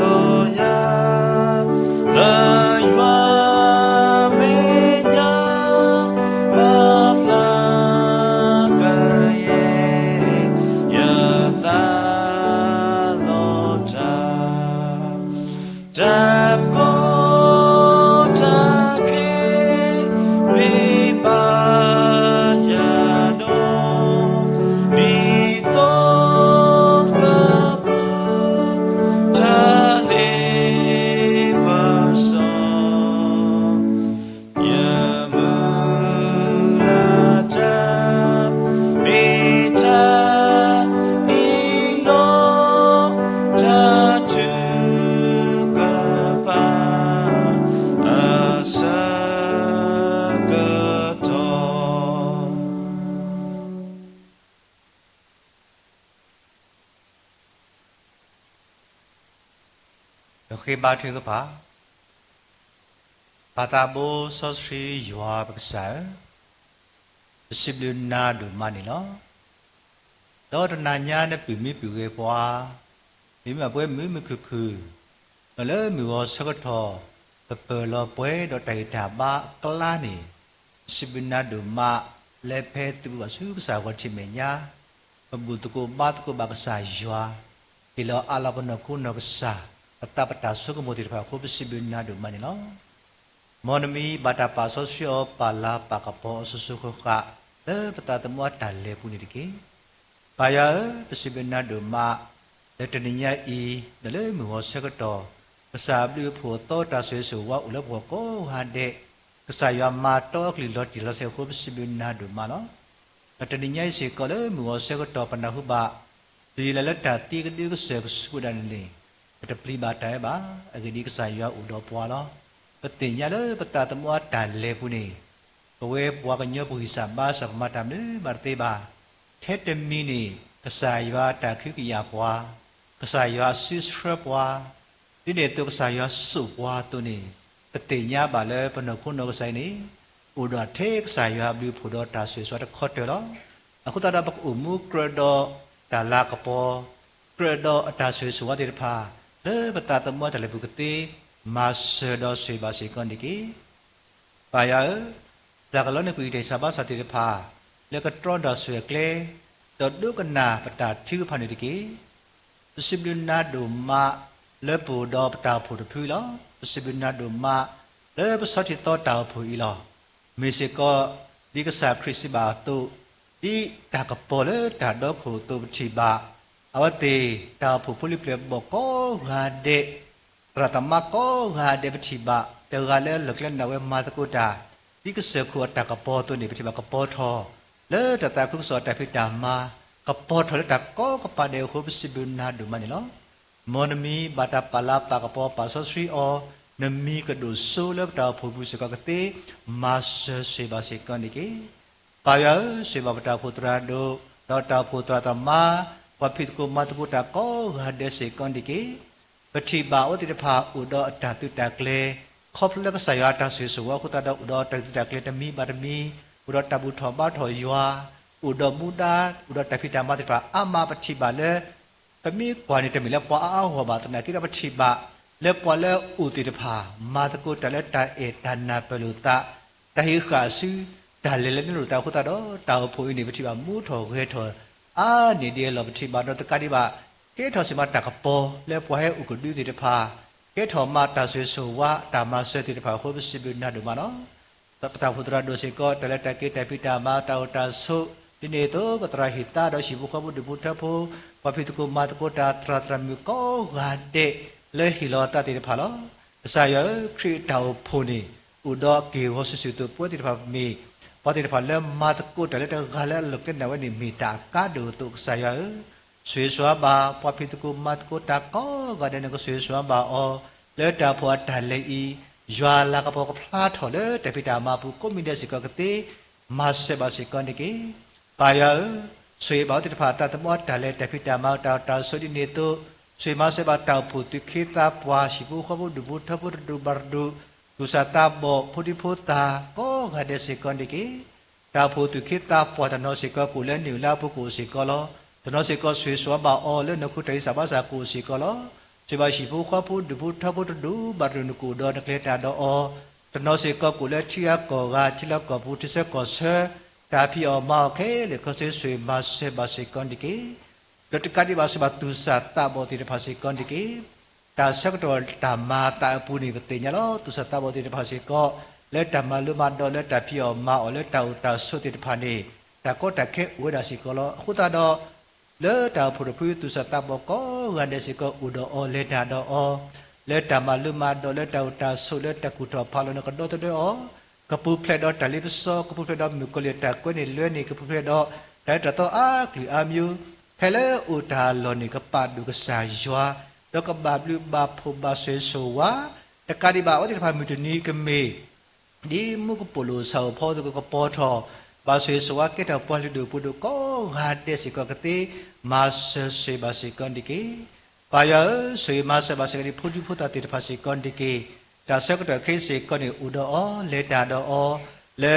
လၢယွၤမဲာ်ညါ ပာ်ဖျါကယဲၢ် ယသးလီၤတၢ် တၢ်ကီတၢ်ခဲ မ့ၢ်ဘၣ်ယၤဒီး ဒ်သိးကပၢၤ တၢ်လ့ပစီ ယမုၢ်လၢ်တၢ် မ့ၢ်တၢ်အံၤလီၤ. တၢ်ထုကဖၣ် အဆၢကတီၢ် ပဃ့ဘါထုကဖၣ်. ပၢ်သးဘိစီဆှံယွၤပကစၢ်ဧၢ, ပစံးဘျုးနၤဒိၣ်မးန့ၣ်လီၤ. ဒီးတနၤညါနပုၢ်မံပုၢ်ဂဲၤပှၤ, မ့မ့ၢ်ပဝဲမုာ်မုာ်ခုၣ်ခုၣ်, ဒီးလၢမုၢ်ဂီၤဆၢကတီၢ် ပပၢၢ်လီၤပှဲၤဒီးတၢ်ဂံၢ်တၢ်ဘါအကျါန့ၣ်, ပစံးဘျုးနၤဒိၣ်မး လၢဖဲသုးဘူးဘၣ်ဆူကစၢ်ဂီၤထံးမဲာ်ညါ ပဘူၣ်သကိးဘါသကိးဘၣ်ကစၢ်ယွၤ, ဟ့ၣ်လီၤအးလီၤပနီၢ်ခိနီၢ်ကစၢ် ပသးပတၢ်ဆိကမိၣ်သ့ၣ်တဖၣ်အဃိ ပစံးဘျုးနၤဒိၣ်မးန့ၣ်လီၤ. မ်နမံၤဘၣ်တၢ်ပာ်စီဆှံအီၤ ပာ်လၤပာ်ကပီၤအီၤစိၤစိၤဃၣ်ဃၣ် လၢပသးသမူအတၢ်လဲၤပူၤန့ၣ်တက့ၢ်. ပၢ်ယွၤဧၢ, ပစံးဘျုးနၤဒိၣ်မး လၢတနံၤညါအံၤ ဒီးလၢမုၢ်ဂီၤဆၢကတီၢ် ကစၢ်အဘျုးအဖှိၣ်အသီတၢ်ဆိၣ်ဂ့ၤဆိၣ်ဝါအိၣ်လၢပဂီၢ်ကိးဂၤဒဲး, ကစၢ်ယွၤမၤတီအကလုၢ်လီၤတံၢ်လီၤဆဲးအဃိ ပစံးဘျုးနၤဒိၣ်မးလီၤ. ဒီးတနံၤညါအံၤစ့ၢ်ကီးလၢမုၢ်ဂီၤဆၢကတီၢ်ပနၢ်ဟူဘၣ် တုၤယလဲၤလၢတၢ်သံကဒုကစၢၢ်ကဆူးဒၣ်န့ၣ်န့ၣ်, ပတပျံၤဘၣ်တၢ်အၢဘၣ်. အဂ့ၢ်ဒ်အံၤ, ကစၢ်ယွၤအိၣ်ဒီးပှၤလီၤ. ပသ့ၣ်ညါလၢပသးသမူအတၢ်လဲၤပူၤန့ၣ် ပဝဲပှၤကညီပဂံၢ်စၢ်ဘါစၢ် ပမၤတၢ်မနုၤမးတသ့ဘၣ်. ထဲတမံၤန့ၣ် ကစၢ်ယွၤတၢ်ကဟုကယာ်ပှၤ, ကစၢ်ယွၤစုဆှၢပှၤ, ဒ်န့ၣ်အသိးကစၢ်ယွၤစိာ်ပှၤအသိးန့ၣ်, ပသ့ၣ်ညါဘၣ်လၢပနီၢ်ခိနီၢ်ကစၢ်အံၤန့ၣ် အိၣ်ဒီးထဲကစၢ်ယွၤအဘျုးအဖှိၣ်ဒီးတၢ်ဆိၣ်ဂ့ၤဆိၣ်ဝါတခီတၢၢ်လီၤ. အဃိသတးဒီးပကအိၣ်မူကြၢးဒီးတၢ်လၤကပီၤ, ကြၢးဒီးအတၢ်ဆိၣ်ဂ့ၤဆိၣ်ဝါသ့ၣ်တဖၣ် လၢပသးသမူတၢ်လဲၤပူၤကသ့ မၤစၢၤဒီးဆိၣ်ဂ့ၤဘၣ်စ့ၢ်ကီးန့ၣ်တက့ၢ်. ပၢ်ယွၤဧၢ, ပျၢ်ကလီန့ၢ်ကွံာ်တၢ်ဂံၢ်စၢ်ဘါစၢ်သ့ၣ်တဖၣ် လၢကတြီတၢ်ဆီၣ်ထွဲကျဲ, ဒီးဒိကနၣ်ပတၢ်ထုကဖၣ်န့ၣ်တက့ၢ်. ပစံးဘျုးနၤဒိၣ်မး လၢပအိၣ်ဒီးပတၢ်အိၣ်ဖှိၣ်တဖုလီၤ. ပစံးဘျုးနၤဒိၣ်မး လၢပဆီၣ်ထွဲသီတၢ်အိၣ်ဖှိၣ်အံၤလီၤ. မ့ၢ်စ့ၢ်ကီး ဒ်ကစၢ်ခရံာ်စံးဘၣ်အသိး, ဒ်တၢ်ကပီၤလၢတၢ်ဒီခိၣ်အသိးပထံၣ်ဘၣ်, အဝဲသ့ၣ်တၢ်အိၣ်ဖှိၣ်ဖိလံၤပျဲၢ်ဘီၣ်ကိးဂၤဒဲး သရၣ်သမါကိးဂၤဒဲးပထံၣ်ဘၣ်, တဂၤလၢအလီၢ်ကျဲနၢ်ဝဲမၤသကိးတၢ်, ဒ်ကစၢၢ်ခိၣ်အတၢ်ကပီၤအသိးန့ၣ် ပထံၣ်ဘၣ်ကပီၤထီၣ်, လၢတၢ်သးခုကစီၣ်အတၢ်ဖံးတၢ်မၤ, ကပီၤထီၣ်လၢတၢ်ကိးကပၤဒဲးအဃိ ပစံးဘျုးနၤဒိၣ်မးန့ၣ်လီၤ. မ်နမံၤဘၣ်တၢ်ပာ်လၤပာ်ကပီၤပာ်စီဆှံအီၤ, နမံၤကဒိၣ်စိလၢပတၢ်အိၣ်ဖှိၣ်ပူၤစ့ၢ်ကီးကသ့, မၤစၢၤဆိၣ်ဂ့ၤဘၣ်စ့ၢ်ကီးန့ၣ်တက့ၢ်. ပၢ်ယွၤဧၢ, ဆိၣ်ဂ့ၤဘၣ်ပတၢ်အိၣ်ဖှိၣ်သရၣ်ဒိၣ်, ဒီးတၢ်အိၣ်ဖှိၣ်သရၣ်သမါ, ပှၤဖံးသကိးမၤသကိးတၢ်ကိးဂၤဒဲးစ့ၢ်ကီးန့ၣ်တက့ၢ်. ပထံၣ်ဘၣ်အဝဲသ့ၣ်တဖၣ်အိၣ်ဒီးအတၢ်သုးတၢ်ကျဲၤ, ခီဖျိလၢကစၢ်ယွၤအတၢ်ဆိၣ်ဂ့ၤဆိၣ်ဝါအဃိသတးဒီး အိၣ်ဒီးတၢ်သုးတၢ်ကျဲၤတမံၤဘၣ်တမံၤ, အိၣ်ဒီးတၢ်ဘူၣ်ထီၣ်ဘါထီၣ်ယွၤ, အိၣ်ဒီးမူဒါ, အိၣ်ဒီးတၢ်ဖံးတၢ်မၤသ့ၣ်တဖၣ်အါမး ပထံၣ်ဘၣ်လၢ ပမ့ၢ်ကွၢ်န့ၣ် တမ့ၢ်လၢပှၤအါအါဂီၢ်ဂီၢ်ဘၣ်သနာ်က့ဒီး ပထံၣ်ဘၣ် လၢပှၤလၢအအိၣ်သ့ၣ်တဖၣ် မၤသကိးတၢ်လၢတၢ်အဲၣ်တၢ်နၢ်ပၢၢ်လိာ်သး, တၢ်ဟံးဃာ်အစု, တၢ်လဲၤလၢနလိာ်သးအဃိသတးဒီး တၢ်အိၣ်ဖှိၣ်အံၤန့ၣ် ပထံၣ်ဘၣ်မူထီၣ်ဂဲၤထီၣ် အါန့ၢ်ဒ်အလီၢ် ပထံၣ်ဘၣ်ဒီးတကးဒံးဘၣ်, ကဲထီၣ်စ့ၢ်မးတၢ်ကပီၤလၢပှၤဟဲအိၣ်ကဒုသ့ၣ်တဖၣ်, ကဲထီၣ်မးတၢ်ဆိၣ်ဂ့ၤဆိၣ်ဝါတၢ်မၤစၢၤသ့ၣ်တဖၣ်အဃိ ပစံးဘျုးနၤဒိၣ်မးလီၤ. ပတၢ်အိၣ်ဖှိၣ်သရၣ်ဒိၣ်စ့ၢ်ကီး တၢ်လဲၤတၢ်က့ၤတၢ်ဖံးတၢ်မၤတၢ်အိၣ်တၢ်ဆိး, ဒ်န့ၣ်အသိး ပသရၣ်ဟံၣ်သါဒီးဟံၣ်ဖိဃီဖိဒူၣ်ဖိထၢဖိ, ပှၤဖံးသကိးမၤသကိးတၢ်သရၣ်သရၣ်မုၣ်ကိးဂၤဒဲး လၢဟ့ၣ်လီၤအသးသ့ၣ်တဖၣ်လီၤ. ကစၢ်ယွၤဧၢ, ခရံာ်အတၢ်အိၣ်ဖှိၣ်န့ၣ် အိၣ်ဒီးက့ၢ်ဂီၤစုာ်စုာ်အသိး ပဝဲသ့ၣ်တဖၣ်မ့ၢ် ပှၤသ့ၣ်တဖၣ်လၢမၤသကိးတၢ်လၢတဂၤလၢအလီၢ်ကျဲနၢ်ဝဲန့ၣ် မ့ၢ်တၢ်အကါဒိၣ်အသိး ကစၢ်ယွၤဧၢ, ဆိၣ်ဂ့ၤဆိၣ်ဝါဘၣ် ပှၤဖံးသကိးမၤသကိးတၢ်ကိးဂၤဒဲးန့ၣ် ကဆိၣ်ဂ့ၤဆိၣ်ဝါဘၣ်အီၤ, လၢတၢ်အိၣ်ဖှိၣ်အတၢ်လဲၤအံၤ, ယွၤလၤကပီၤကဖျါထီၣ်လၢတၢ်ဖံးတၢ်မၤအပူၤကိးမံၤဒဲးစ့ၢ်ကီးကသ့, မၤစၢၤဘၣ်စ့ၢ်ကီးန့ၣ်တက့ၢ်. ပၢ်ယွၤဧၢ, ဆိၣ်ဂ့ၤဘၣ်အဝဲသ့ၣ်တဖၣ်အသးသမူအတၢ်လဲၤတၢ်ဖံးတၢ်မၤတၢ်အိၣ်တၢ်ဆိးဒ်န့ၣ်အသိး, ဆိၣ်ဂ့ၤမၤစၢၤဘၣ်တၢ်အိၣ်ဖှိၣ်သူၣ်က့သးပှၢ် ဟံၣ်ဖိဃီဖိဒူၣ်ဖိထၢဖိတဒူၣ်ဘၣ်တဒူၣ်, သူၣ်စၢ်သးဘီၣ်ဖိဒံဖိသၣ်ကိးဂၤဒဲးစ့ၢ်ကီးန့ၣ်တက့ၢ်. တၢ်အိၣ်ဖှိၣ်သူၣ်က့သးပှၢ်တနီၤစ့ၢ်ကီး ကအိၣ်လၢနံၣ်လါအပူၤကအိၣ်စ့ၢ်ကီးလီၤ. တနီၤစ့ၢ်ကီးဆိၣ်ဂ့ၤဆိၣ်ဝါဘၣ်အီၤလၢနခိၣ်တၢ်ဂံၢ်စၢ်ဘါစၢ်ကအိၣ်စ့ၢ်ကီးလီၤ. ဆိၣ်ဂ့ၤဘၣ်ဟံၣ်ဖိဃီဖိဒူၣ်ဖိထၢဖိတဒူၣ်ဘၣ်တဒူၣ် နကအိၣ်ဒီးနကျဲၤတၢ်ဒီးအီၤ, တနီၤစ့ၢ်ကီးကအိၣ်လၢထံဂၤကီၢ်ဂၤ ထံလီၢ်ကီၢ်ပူၤ ထံဆၢကီၢ်ဆၢ, တၢ်ဖံးအီၣ်မၤအီၣ်ခဲလၢာ်ခဲဆ့ ဆိၣ်ဂ့ၤမၤစၢၤဘၣ်စ့ၢ်ကီးန့ၣ်တက့ၢ်. ဒီးတကးဒံးဘၣ် ဆိၣ်ဂ့ၤဘၣ်သူၣ်စၢ်သးဘီၣ်သ့ၣ်တဖၣ်စ့ၢ်ကီးန့ၣ်တက့ၢ်. တၢ်ဆၢကတီၢ်တၢ်မၤအသးအပူၤန့ၣ် ပသ့ၣ်ညါလီၤ. သူၣ်စၢ်သးဘီၣ်သ့ၣ်တဖၣ်စ့ၢ်ကီး လၢတၢ်မၤလိမၤဒိး လၢတၢ်ဖံးအီၣ်မၤအီၣ် လၢတၢ်အိၣ်တၢ်ဆိးသ့ၣ်တဖၣ်န့ၣ် တၢ်ကီတၢ်ခဲအိၣ်ဝဲဒၣ်စ့ၢ်ကီးလီၤ. အဃိသတးဒီး လၢတၢ်အိၣ်ဖှိၣ်တဖု သူၣ်စၢ်သးဘီၣ်ကိးဂၤဒဲးစ့ၢ်ကီး အိၣ်ဒီးအီၤလဲၤတၢ်ဒီးအီၤ, လၢတၢ်မၤလိမၤဒိး လၢတၢ်အိၣ်တၢ်ဆိး လၢတၢ်ကူၣ်ထီၣ်ဖးလီၤ နကဒီသဒၢအီၤ, ကပူၤဖျဲးဒီးတၢ်လ့ပစီ, ကပူၤဖျဲးဒီးမုၣ်ကီၤလံၢ်တၢ်ကွဲးန့ၢ်လွဲန့ၢ်, ကပူၤဖျဲးဒီးတၢ်လၢတၢ်သီအါကလုာ်အါမံၤ, ဖဲလၢအိၣ်တၢ်လီၢ်န့ၣ် ကပာ်ဒိၣ်ကစၢ်ယွၤ, ဒီးကဘၣ်ဘျုးဘၣ်ဖှိၣ်ဘၣ်ဆိၣ်ဂ့ၤဆိၣ်ဝါ, တကးဒံးဘၣ် အဝဲသ့ၣ်တဖၣ်မုၢ်တနံၤကမ့ၢ် ဒ်မူကပိာ်လိၤဆၣ်ဧိၤဖီအသိး ကကပီၤထီၣ်, ဘၣ်ဆိၣ်ဂ့ၤဆိၣ်ဝါကဲထီၣ်ပှၤလုၢ်ဒိၣ်ပှ့ၤဒိၣ်ကိးဂၤဒဲးစ့ၢ်ကီးကသ့, မၤစၢၤဆိၣ်ဂ့ၤဘၣ်စ့ၢ်ကီးန့ၣ်တက့ၢ်. ပၢ်ယွၤဧၢ, ဆိၣ်ဂ့ၤမၤစၢၤဘၣ်စ့ၢ်ကီး ဖိဒံဖိသၣ်သ့ၣ်တဖၣ်စ့ၢ်ကီးန့ၣ်တက့ၢ်. တၢ်ဆၢကတီၢ်ခဲအံၤစ့ၢ်ကီးန့ၣ် အိၣ်ဒီးအီၤ, လဲၤတၢ်ဒီးအီၤ, လၢ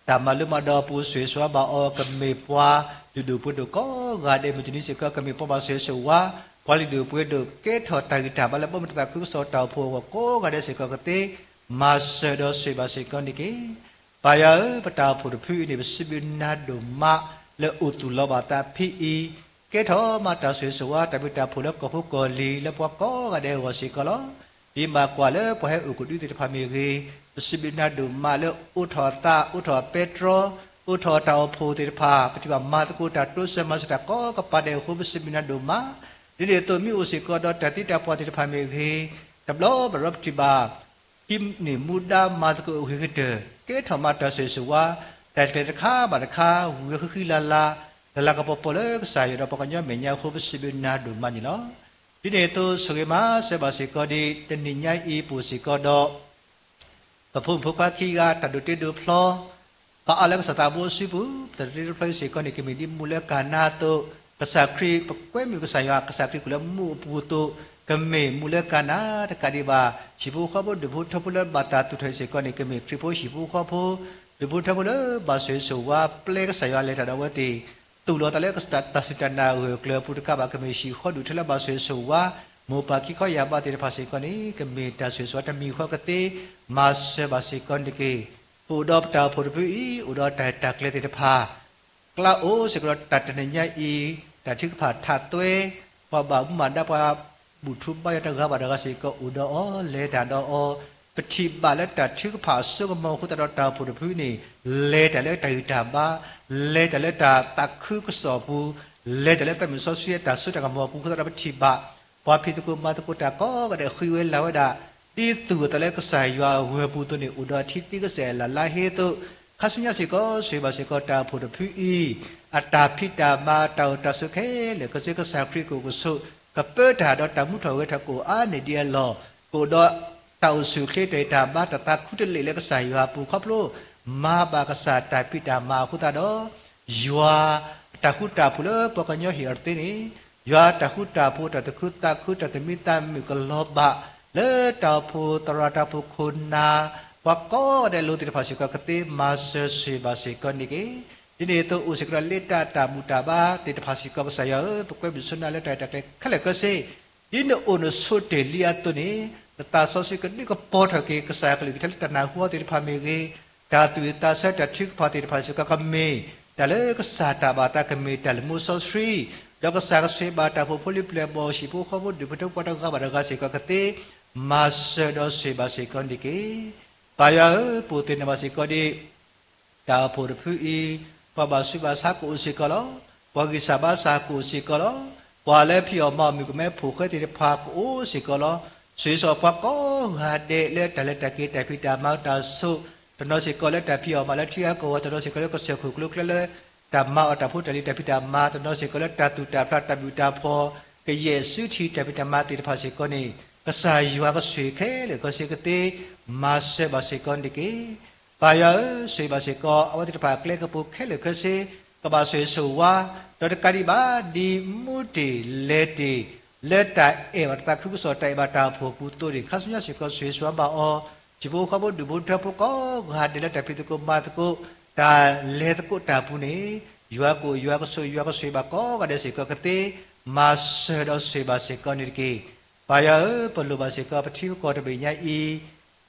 တၢ်မၤလိမၤဒိးအပူၤ ဆိၣ်ဂ့ၤဆိၣ်ဝါဘၣ်အီၤ, ကမ့ၢ်ပှၤလုၢ်ဒိၣ်ပှ့ၤဒိၣ်ကိးဂၤဒဲး မုၢ်တနံၤစ့ၢ်ကီး ကမ့ၢ်ပှၤဘၣ်ဆိၣ်ဂ့ၤဆိၣ်ဝါ, ပှၤလုၢ်ဒိၣ်ပှ့ၤဒိၣ် ကဲထီၣ်တၢ်ဂံၢ်တၢ်ဘါလၢ ဘၣ်မုာ်တၢ်သးခုကစီၣ်တၢ်အိၣ်ဖှိၣ်အဂီၢ်ကိးဂၤဒဲးစ့ၢ်ကီးကသ့, မၤစၢၤဒီးဆိၣ်ဂ့ၤဘၣ်စ့ၢ်ကီးန့ၣ်တက့ၢ်. ပၢ်ယွၤဧၢ, ပတၢ်အိၣ်ဖှိၣ်တဖုအံၤန့ၣ် ပစံးဘျုးနၤဒိၣ်မး လၢအိၣ်သူၣ်လီၤဘၣ်သးဖဲအံၤ, ကဲထီၣ်မးတၢ်ဆိၣ်ဂ့ၤဆိၣ်ဝါ တၢ်ဘျုးတၢ်ဖှိၣ်လၢကီၢ်ဖိကီၢ်လံၤ လၢပှၤကိးဂၤဒဲးအဂီၢ်စ့ၢ်ကီးလီၤ. ဒ်မ့ၢ်ကွၢ်လၢပှၤဟဲအိၣ်ကဒုသ့ၣ်တဖၣ်မ့ၢ်ဂ့ၤ, ပစံးဘျုးနၤဒိၣ်မးလၢအိးထီၣ်အသး အိးထီၣ်ပဲတြီ, အိးထီၣ်တၢ်အိၣ်ဖှိၣ်သ့ၣ်တဖၣ် ပထံၣ်ဘၣ်မၤသကိးတၢ်တိစၢၤမၤစၢၤတၢ်ကိးကပၤဒဲးအဃိ ပစံးဘျုးနၤဒိၣ်မး, ဒ်န့ၣ်အသိးမ့ၢ်အိၣ်စ့ၢ်ကီးဒီးတၢ်သံတၢ်ပှၢ်သ့ၣ်တဖၣ်မ့ၢ်ဂ့ၤ, တဘျီဘၣ်ဒီးပထံၣ်ဘၣ် ဟံးန့ၢ်မူဒါမၤသကိးအဂ့ၤကတၢၢ် ကဲထီၣ်မးတၢ်ဆိၣ်ဂ့ၤဆိၣ်ဝါ, တၢ်ကျဲၤတခါဘၣ်တခါ ဝံၤဝဲဃံဃံလၤလၤ, လၤလၤကပီၤပီၤလၢကစၢ်ယွၤဒီးပှၤကညီမဲာ်ညါအဃိ ပစံးဘျုးနၤဒိၣ်မးန့ၣ်လီၤ. ဒ်န့ၣ်အသိး ဆိၣ်ဂ့ၤမၤစၢၤဘၣ်စ့ၢ်ကီးဒ်တနံၤညါအံၤပအိၣ်စ့ၢ်ကီးဒီး ပဖိမုၣ်ဖိခွါခံဂၤ တၢ်ဒိးတ့ဒိးဖျီ, ပအါလၢကစၢ်သးဘိအစုပူၤ, ပတၢ်တရံတဖျီအံၤစ့ၢ်ကီးန့ၣ် ကမ့ၢ်ဒ်မူလၢကၤနါအသိး, ကစၢ်ခရံာ် ပကွဲမုာ်ကစၢ်ယွၤ ကစၢ်ခရံာ်ကအိၣ်လၢမူအပူၤအသိး, ကမ့ၢ်မူလၢကၤနါတကးဒံးဘၣ်. ဟံၣ်ဖိဃီဖိဒူၣ်ဖိထၢဖိလၢဘၣ်တၢ်သူၣ်ထီၣ်အံၤစ့ၢ်ကီးန့ၣ် ကမ့ၢ်ခရံာ်ဖိဟံၣ်ဖိဃီဖိ ဒူၣ်ဖိထၢဖိလၢဘၣ်ဆိၣ်ဂ့ၤဆိၣ်ဝါ ပျဲကစၢ်ယွၤလဲၤတၢ်ဒီးအဝဲသ့ၣ် သူၣ်လီၤသးလၢတၢ်စူၢ်တၢ်နာ်အဂၢၢ်အကျၢၤအပူၤတကးဘၣ် ကမ့ၢ်ဟံၣ်ဃီဒူၣ်ထၢလၢဘၣ်ဆိၣ်ဂ့ၤဆိၣ်ဝါ မိၢ်ပၢ်ခံခီယၢ်ဘးသ့ၣ်တဖၣ်စ့ၢ်ကီးန့ၣ် ကမ့ၢ်တၢ်ဆိၣ်ဂ့ၤဆိၣ်ဝါတမံၤဃီကသ့ မၤစၢၤဘၣ်စ့ၢ်ကီးန့ၣ်တက့ၢ်. ပအိၣ်ဒီးပတၢ်အိၣ်ဖှိၣ်တဖုအံၤ အိၣ်ဒီးတၢ်ရဲၣ်တၢ်ကျဲၤသ့ၣ်တဖၣ် ကျါအိၣ်စ့ၢ်ကီးဒီးတၢ်တနံၤညါအံၤ တၢ်ထုကဖၣ်ထးသွဲ ပှၤဘၣ်မူဘၣ်ဒါ ပှၤဘူၣ်ထူဘါယွၤတၢ်ဂၤဘၣ်တဂၤစ့ၢ်ကီးအိၣ်ဒီးအီၤ လဲၤတၢ်ဒီးအီၤ, ပထံၣ်ဘၣ်လၢတၢ်ထုကဖၣ်အစိကမီၤအဃိသတးဒီး တၢ်အိၣ်ဖှိၣ်တဖုန့ၣ် လဲၤတၢ်လၢတၢ်ဂံၢ်တၢ်ဘါ, လဲၤတၢ်လၢတၢ်သးခုကစီၣ်အပူၤ, လဲၤတၢ်လၢသးမုၢ်စီဆှံအတၢ်စိတၢ်ကမီၤအပူၤအဃိသတးဒီး ပထံၣ်ဘၣ် ပှၤဖံးသကိးမၤသကိးတၢ်ကိးဂၤဒဲးဃ့ဝဲလၤဝဲဒၣ် ဒ်သူၣ်အသးလၢကစၢ်ယွၤအဂၢၤအပူၤအသိးန့ၣ် အိၣ်ဒီးအထံသံကစဲးလၢ်လၢဟ့အသိး, ခါဆူညါစ့ၢ်ကီး ဆိၣ်ဂ့ၤဘၣ်စ့ၢ်ကီးတၢ်အိၣ်ဖှိၣ်တဖုအံၤ အတၢ်ဖံးတၢ်မၤ တၢ်အိၣ်တၢ်ဆိးခဲလၢာ်ခဲဆ့ ကစၢ်ခရံာ်ကအိၣ်ကဆိး ကပၢတၢ်ဒီးတၢ်မူထီၣ်ဂဲၤထီၣ်ကအိၣ်အါန့ၢ်ဒံးအလီၢ်, ကအိၣ်ဒီးတၢ်အိၣ်ဆူၣ်အိၣ်ချ့ တၢ်ဂံၢ်တၢ်ဘါ တၢ်သးခုတလ့ၢ်လၢကစၢ်ယွၤအပူၤခီဖျိ မၤဘၣ်ကစၢ်တၢ်ဖံးတၢ်မၤအဃိသတးဒီး ယွၤအတၢ်ဃူတၢ်ဖိးလၢပှၤကညီဟ့ၣ်အီၤတသ့န့ၣ်, ယွၤအတၢ်ဃူတၢ်ဖိး တၢ်သူၣ်ခုသးခု တၢ်သူၣ်မံသးမုာ်ကလီၤဘၣ် လၢတၢ်အိၣ်ဖှိၣ်သရၣ် တၢ်အိၣ်ဖှိၣ်ခိၣ်နၢ် ပှၤကိးဂၤဒဲးအလိၤသ့ၣ်တဖၣ်စ့ၢ်ကီးကသ့ မၤစၢၤဆိၣ်ဂ့ၤဘၣ်စ့ၢ်ကီးန့ၣ်တက့ၢ်. ဒ်န့ၣ်အသိးအိၣ်စ့ၢ်ကီးဒီးလ့တၢ်တၢ်ဘူၣ်တၢ်ဘါသ့ၣ်တဖၣ်စ့ၢ်ကီး ကစၢ်ယွၤဧၢ, ပကွဲမုာ်ဆိနၤလၢတၢ်ရဲၣ်တၢ်ကျဲၤခဲလၢာ်ခဲဆ့ ဒ်နအိၣ်နဆိးတ့ၢ်လံအသိးန့ၣ်, နသးစီဆှံကဒုးကပီၤထီၣ်က့ၤ ကစၢ်ကလုၢ်ကထါလၢတၢ်နၢ်ဟူအီၤသ့ၣ်တဖၣ်မ့ၢ်ဂ့ၤ, တၢ်သူၣ်ဝံၣ်သးဆၢတၢ်ထုကဖၣ်သ့ၣ်တဖၣ်စ့ၢ်ကီး ကမ့ၢ်တၢ်လၢကစၢ်တၢ်ဘၣ်သး ကမ့ၢ်တၢ်လၢမူစီဆှံ, ဒီးကစၢ်ကဆိၣ်ဂ့ၤဘၣ်တၢ်အိၣ်ဖှိၣ်ဖိလံၤပျဲၢ်ဘီၣ် ဟံၣ်ဖိဃီဖိဒူၣ်ဖိထၢဖိပှၤတဂၤဘၣ်တဂၤစ့ၢ်ကီးကသ့ မၤစၢၤဒီးဆိၣ်ဂ့ၤဘၣ်စ့ၢ်ကီးန့ၣ်တက့ၢ်. ပၢ်ယွၤဧၢ, ပအိၣ်သ့ၣ်နီၣ်ဘၣ်စ့ၢ်ကီးဒီး တၢ်အိၣ်ဖှိၣ်တဖုအံၤ, ပှၤဘၣ်ဆူးဘၣ်ဆါကအိၣ်စ့ၢ်ကီးလီၤ. ပှၤဂံၢ်စၢ်ဘါစၢ်ကအိၣ်စ့ၢ်ကီးလီၤ. ပှၤလၢဖံးအီၣ်မၤအီၣ်မုၣ်ကမဲဖိဃဲသ့ၣ်တဖၣ်ကအိၣ်စ့ၢ်ကီးလီၤ. ဆိၣ်ဂ့ၤဆိၣ်ဝါပှၤကိးဂၤဒဲးလၢတၢ်လဲၤတၢ်က့ၤ တၢ်ဖံးတၢ်မၤတၢ်ဆိၣ်, တနီၤစ့ၢ်ကီးလၢတၢ်ဖံးအီၣ်မၤလၢထံဂၤကီၢ်ဂၤ, တနီၤစ့ၢ်ကီးလၢကစၢၢ်ခိၣ်ကျိၤကျဲလၢ တၢ်မၤအီၣ်တၢ်ဖိတၢ်လံၤတၢ်ဖံးတၢ်မၤ, တနီၤစ့ၢ်ကီးလၢတၢ်သူၣ်တၢ်ဖျးတၢ်ဘူၣ်တၢ်ဖီၣ်, ကယဲၢ်စုထံၣ်တၢ်ဖံးတၢ်မၤသ့ၣ်တဖၣ်စ့ၢ်ကီးန့ၣ် ကစၢ်ယွၤကဆိၣ်ဂ့ၤခဲလၢာ်ခဲဆ့ကသ့ မၤစၢၤဘၣ်စ့ၢ်ကီးန့ၣ်တက့ၢ်. ပၢ်ယွၤဧၢ, ဆိၣ်ဂ့ၤဘၣ်စ့ၢ်ကီး အဝဲသ့ၣ်တဖၣ်အကျဲကပူၤခဲလၢာ်ခဲဆ့ ကဘၣ်ဆိၣ်ဂ့ၤဆိၣ်ဝါ, ဒီးတကးဒံးဘၣ် ဒ်မူတ့ၢ်လဲၤတ့ၢ် လၢတၢ်အဲၣ်ဘၣ်တၢ်သးခုကစီၣ် တၢ်အဲၣ်ဘၣ်တၢ်အိၣ်ဖှိၣ်အပူၤအသိးန့ၣ် ခါဆူညါစ့ၢ်ကီးဆိၣ်ဂ့ၤဆိၣ်ဝါဘၣ်အီၤ, ဟံၣ်ဖိဃီဖိဒူၣ်ဖိထၢဖိကိးဂၤဒဲးလၢတၢ်ဖံးသကိးမၤသကိး တၢ်လဲၤသကိးတၢ်ပူၤန့ၣ် ယွၤကအိၣ်ယွၤကဆိၣ်ဂ့ၤ ယွၤကဆိၣ်ဂ့ၤဘၣ်ကိးဂၤဒဲးစ့ၢ်ကီး ကသ့မၤစၢၤဒီးဆိၣ်ဂ့ၤဘၣ်စ့ၢ်ကီးန့ၣ်တက့ၢ်. ပၢ်ယွၤဧၢ, ပလိၣ်ဘၣ်စ့ၢ်ကီး ပထံပကီၢ်တဘ့ၣ်ညါအံၤ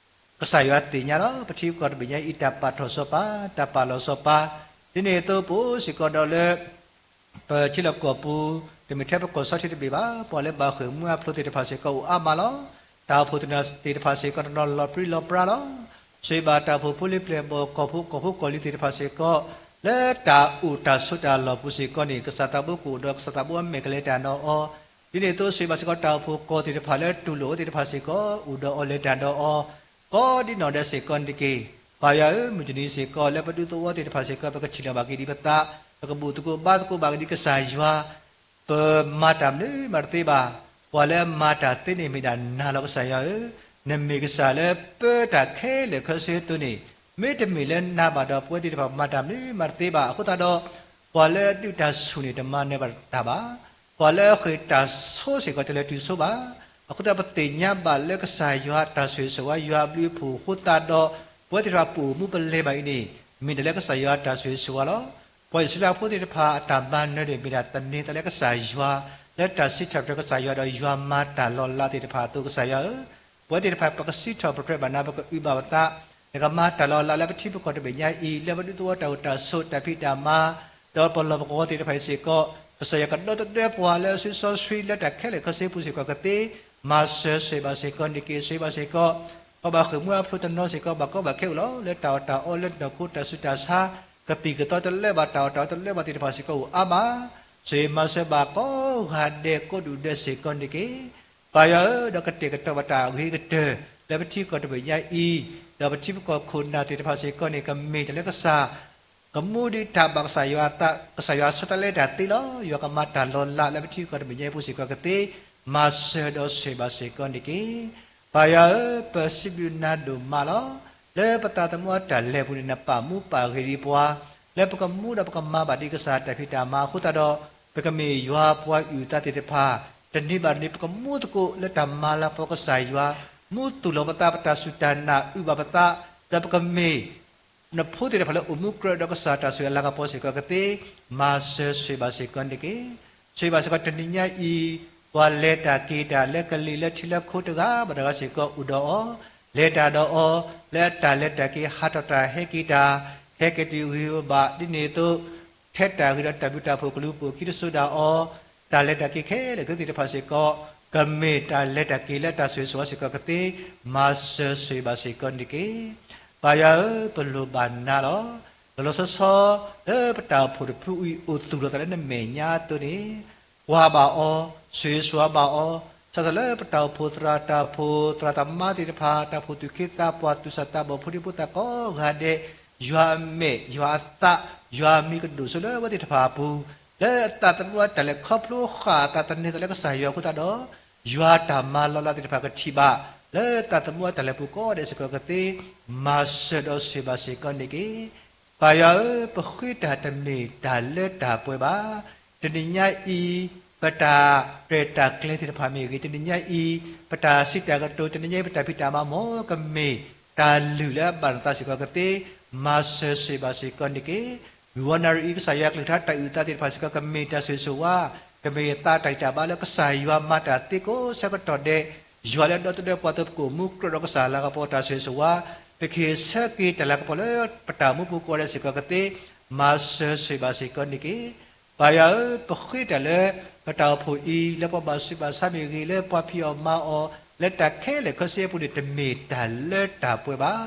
ကစၢ်ယွၤသ့ၣ်ညါလီၤ. ပထံပကီၢ်တဘ့ၣ်ညါအံၤ တၢ်ပာ်ထီၣ်စီၤပၤ, တၢ်ပာ်လီၤစီၤပၤ, ဒ်န့ၣ်အသိးပအိၣ်စ့ၢ်ကီးဒီးလၢ ပထံလီၢ်ကီၢ်ပူၤ တမ့ၢ်ထဲပကီၢ်စီထံတဘ့ၣ်ဘၣ်, ပှၤလၢဘၣ်ဃ့ၢ်မှံဟးဖျိးသ့ၣ်တဖၣ်စ့ၢ်ကီးအိၣ်အါမးလီၤ. တၢ်အိၣ်ဖှိၣ်သ့ၣ်တဖၣ်စ့ၢ်ကီးတနီၤလီၤပြံလီၤပြါလီၤ. ဆိၣ်ဂ့ၤဘၣ်တၢ်အိၣ်ဖှိၣ်ဖိလံၤပျဲၢ်ဘီၣ် ကီၢ်ဖိကီၢ်ဖိကီၢ်လံၤသ့ၣ်တဖၣ်စ့ၢ်ကီး လၢတၢ်အိၣ်တၢ်ဆိးတၢ်လီၢ်ပူၤစ့ၢ်ကီးန့ၣ် ကစၢ်သးဘိကအိၣ်ဒီးကစၢ်သးဘိအမဲာ်ကလဲၤတၢ်ဒီးအီၤ, ဒ်န့ၣ်အသိးဆိၣ်ဂ့ၤဘၣ်စ့ၢ်ကီးတၢ်အိၣ်ဖှိၣ်ကီၢ်သ့ၣ်တဖၣ်လၢတူၢ်လိာ်အဝဲသ့ၣ်တဖၣ်စ့ၢ်ကီး အိၣ်ဒီးအီၤလဲၤတၢ်ဒီးအီၤ ကိးဒ်နီၢ်ဒဲးစ့ၢ်ကီးန့ၣ်တက့ၢ်. ပၢ်ယွၤဧၢ, မုၢ်တနံၤစ့ၢ်ကီး လၢပဒူသဝီသ့ၣ်တဖၣ်စ့ၢ်ကီး ပကထံၣ်လီၤဘၣ်က့ၤဒံးပသး, ပကဘူၣ်သကိးဘါသကိးဘၣ်က့ၤဒံးကစၢ်ယွၤ, ပမၤတၢ်မနုၤမးတသ့ဘၣ်. ပှၤလၢအမၤတၢ်သ့န့ၣ်မ့ၢ်ဒၣ်နၤလီၤကစၢ်ယွၤဧၢ, နမ့ၢ်ကစၢ်လၢပၢတၢ်ခဲလၢာ်ခဲဆ့အသိးန့ၣ်, မ့တမ့ၢ်လၢနၤဘၣ်ဒီး ပဝဲသ့ၣ်တဖၣ်မၤတၢ်မနုၤမးတသ့ဘၣ်. အဃိသတးဒီး ပှၤလၢအဒုးတၢ်ဆူၣ်န့ၣ် တမၤနၢၤဘၣ်တၢ်ဘၣ်. ပှၤလၢအဃ့ၢ်တၢ်ဆိစ့ၢ်ကီး တလဲၤတုၤဆိဘၣ်. အဃိသတးပသ့ၣ်ညါဘၣ်လၢကစၢ်ယွၤတၢ်ဆိၣ်ဂ့ၤဆိၣ်ဝါ ယွၤအဘျုးအဖှိၣ်အဃိသတးဒီး ပဝဲသ့ၣ်တဖၣ်ပအိၣ်မူပလဲၤဘၣ်အံၤန့ၣ် မ့ၢ်ဒၣ်လၢကစၢ်ယွၤတၢ်ဆိၣ်ဂ့ၤဆိၣ်ဝါလီၤ. ပှၤအံၣ်စရ့လးဖိသ့ၣ်တဖၣ်အတၢ်မၤနၢၤန့ၣ် မ့ၢ်ဒၣ်သန့ၤသးလၢကစၢ်ယွၤ လၢတၢ်စံးထီၣ်ပတြၢၤကစၢ်ယွၤဒီးယွၤမၤတၢ်လီၤလးသ့ၣ်တဖၣ်အသိးကစၢ်ယွၤဧၢ, ပဝဲသ့ၣ်တဖၣ်ပကစံးထီၣ်ပတြၢၤဘၣ်နၤ ပကအုၣ်ဘၣ်ပသး, နကမၤတၢ်လီၤလးလၢပထံပကီၢ်တဘ့ၣ်ညါအံၤ လၢပဒူသဝီတၢ်အိၣ်တၢ်ဆိးတၢ်ဖံးတၢ်မၤ ဒီးပလီၢ်ပကဝီၤသ့ၣ်တဖၣ်အံၤစ့ၢ်ကီး, ကစၢ်ယွၤကဒီသဒၢပှၤလၢအစုစီဆှံလၢတၢ်ခဲလၢာ်ခဲဆ့ပူၤစ့ၢ်ကီးကသ့, မၤစၢၤဆိၣ်ဂ့ၤဘၣ်စ့ၢ်ကီးန့ၣ်တက့ၢ်. ဆိၣ်ဂ့ၤဘၣ်စ့ၢ်ကီး ပှၤဘၣ်ဃ့ၢ်မှံဟးဖျိးတနီၤစ့ၢ်ကီး ဘၣ်ကီဘၣ်ခဲအိၣ်လီၤ. လၢတၢ်အီၣ်တၢ်အီလၢနီၢ်ခိတၢ်ဆူးတၢ်ဆါ ကသံၣ်ကသီတလၢဘၣ် တၢ်အီၣ်တၢ်အီတလၢဘၣ်သ့ၣ်တဖၣ်စ့ၢ်ကီးအိၣ်အါမး, ဆိၣ်ဂ့ၤမၤစၢၤဘၣ်ကိးဂၤဒဲးကိးဒူၣ်ဒဲးစ့ၢ်ကီးန့ၣ်တက့ၢ်. ပၢ်ယွၤဧၢ, ဒီးကတဲာ်ကတီၤဘၣ်တၢ်အဂ့ၤကတၢၢ် လၢပထံကီၢ်တဘ့ၣ်ညါအံၤ, ဒီးပထံပကီၢ်ခိၣ်နၢ်သ့ၣ်တဖၣ်စ့ၢ်ကီးန့ၣ် ကမ့ၢ်တၢ်လၢကစၢ် ကမူဒံးတၢ်ဘၣ်ကစၢ်ယွၤအသး, ကစၢ်ယွၤဆီတလဲတၢ်သ့လီၤ. ယွၤကမၤတၢ်လီၤလးလၢပထံကီၢ်တဘ့ၣ်ညါအံၤပူၤစ့ၢ်ကီးကသ့, မၤစၢၤဒီးဆိၣ်ဂ့ၤဘၣ်စ့ၢ်ကီးန့ၣ်တက့ၢ်. ပၢ်ယွၤဧၢ, ပစံးဘျုးနၤဒိၣ်မးလီၤ. လၢပသးသမူအတၢ်လဲၤပူၤန့ၣ် နပာ်မူပာ်ဂ့ၤဒံးပှၤ လၢပကမူဒီးပကမၤဘၣ်ဒံးကစၢ်တၢ်ဖံးတၢ်မၤအဃိသတးဒီး ပကမ့ၢ်ယွၤပှၤအုၣ်သးသ့ၣ်တဖၣ် တနံၤဘၣ်တနံၤ ပကမူသကိးလၢတၢ်မၤလၤကပီၤကစၢ်ယွၤ, မူသူၣ်လီၤပသး ပတၢ်စူၢ်တၢ်နာ်အုၣ်ဘၣ်ပသး, ဒီးပကမ့ၢ် နဖိသ့ၣ်တဖၣ်လၢအိၣ်မူကြၢးဒီးကစၢ်တၢ်ဆိၣ်ဂ့ၤအလၤကပီၤစ့ၢ်ကီးကသ့, မၤစၢၤဆိၣ်ဂ့ၤဘၣ်စ့ၢ်ကီးန့ၣ်တက့ၢ်. ဆိၣ်ဂ့ၤဘၣ်စ့ၢ်ကီးတနံၤညါအံၤ ပှၤလဲၤတၢ်က့ၤတၢ်လၢကလံၤလၢထံလၢခိတဂၤဘၣ်တဂၤစ့ၢ်ကီးအိၣ်ဒီးအီၤ, လဲၤတၢ်ဒီးအီၤ လၢအတၢ်လဲၤတၢ်က့ၤဟးထီၣ်တၢ်ဟဲက့ၤတၢ် ဟဲက့ၤတုၤဂံၢ်ဘၣ်ဒ်န့ၣ်အသိး ထဲတၢ်ဂ့ၤဒီးတၢ်ဘျုးတၢ်ဖှိၣ်ကလူၤပိာ်ခံတစိၤဒၣ်အီၤ, တၢ်လဲၤတၢ်က့ၤခဲလၢာ်ခဲဆ့သ့ၣ်တဖၣ်စ့ၢ်ကီး ကမ့ၢ်တၢ်လဲၤတၢ်က့ၤလၢတၢ်ဆိၣ်ဂ့ၤဆိၣ်ဝါစ့ၢ်ကီးကသ့, မၤစၢၤဆိၣ်ဂ့ၤဘၣ်စ့ၢ်ကီးန့ၣ်တက့ၢ်. ပၢ်ယွၤဧၢ, ပလိၣ်ဘၣ်နၤလီၤ. လီၤလီၤဆီဆီ လၢပတၢ်အိၣ်ဖှိၣ်တဖုအံၤ အိၣ်သူၣ်လီၤသးလၢနမဲာ်ညါအသိးန့ၣ် ကွၢ်ဘၣ်အီၤ, ဆိၣ်ဂ့ၤဆိၣ်ဝါဘၣ်အီၤ, စးထီၣ်လၢပတၢ်အိၣ်ဖှိၣ်သရၣ်, တၢ်အိၣ်ဖှိၣ်သရၣ်သမါသ့ၣ်တဖၣ်, တၢ်အိၣ်ဖှိၣ်သူၣ်က့သးပှၢ်, သူၣ်စၢ်သးဘီၣ်ဖိဒံဖိသၣ်ကိးဂၤဒဲး, ယွၤအမဲာ်, ယွၤအသး, ယွၤအမံၤကဒိၣ်စိလၢအဝဲသ့ၣ်တဖၣ်အပူၤ, လၢအသးသမူအတၢ်လဲၤခီဖျိဃာ်အသးသန့ၤသးလၢကစၢ်ယွၤအဃိသတးဒီး ယွၤအတၢ်မၤလီၤလးသ့ၣ်တဖၣ်ကထံၣ်ဘၣ် လၢသးသမူအတၢ်လဲၤပူၤကိးဂၤဒဲးစ့ၢ်ကီးကသ့, မၤစၢၤဒီးဆိၣ်ဂ့ၤဘၣ်စ့ၢ်ကီးန့ၣ်တက့ၢ်. ပၢ်ယွၤဧၢ, ပဃ့တၢ်တမ့ၢ်တၢ်လၢတၢ်ပှဲၤဘၣ်. တနံၤညါအံၤ ပတၢ်ရဲၣ်တၢ်ကျဲၤသ့ၣ်တဖၣ်မ့ၢ်ဂ့ၤ, တနံၤညါအံၤ ပတၢ်စံးတၢ်ကတိၤ, တနံၤညါအံၤ ပတၢ်ဖံးတၢ်မၤ မ်ကမ့ၢ်တၢ်လုၢ်လၢအဘၣ်နသးစ့ၢ်ကီးကသ့, မၤစၢၤဆိၣ်ဂ့ၤဘၣ်စ့ၢ်ကီးန့ၣ်တက့ၢ်. ဂီၤနၣ်ရံၣ်အံၤ ကစၢ်ယွၤကလုၢ်ကထါတၢ်အုၣ်အသးသ့ၣ်တဖၣ်စ့ၢ်ကီး ကမ့ၢ်တၢ်ဆိၣ်ဂ့ၤဆိၣ်ဝါ, ကမ့ၢ်သးတၢ်ဂံၢ်တၢ်ဘါလၢကစၢ်ယွၤမၤတၢ်သ့ကိးဆၢကတီၢ်ဒဲး, ယွၤလၢဒီသဒၢပှၤသုးပကအိၣ်မူကြၢးဒီးကစၢ်လၤကပီၤတၢ်ဆိၣ်ဂ့ၤဆိၣ်ဝါ, ပကဟ့ၣ်ဆၢက့ၤတၢ်လၤကပီၤလၢပတၢ်အိၣ်မူပူၤကိးဂၤဒဲးစ့ၢ်ကီးကသ့, မၤစၢၤဆိၣ်ဂ့ၤဘၣ်စ့ၢ်ကီးန့ၣ်တက့ၢ်. ပၢ်ယွၤဧၢ, ပဃ့တၢ်လၢ ပတၢ်အိၣ်ဖှိၣ်အံၤ လၢပှၤဘၣ်ဆူးဘၣ်ဆါမ့ၢ်ဂ့ၤ, လၢပှၤဖံးအီၣ်မၤအီၣ်, လၢတၢ်ခဲလၢာ်ခဲဆ့အပူၤန့ၣ် တမ့ၢ်တၢ်လၢတၢ်ပှဲၤဘၣ်.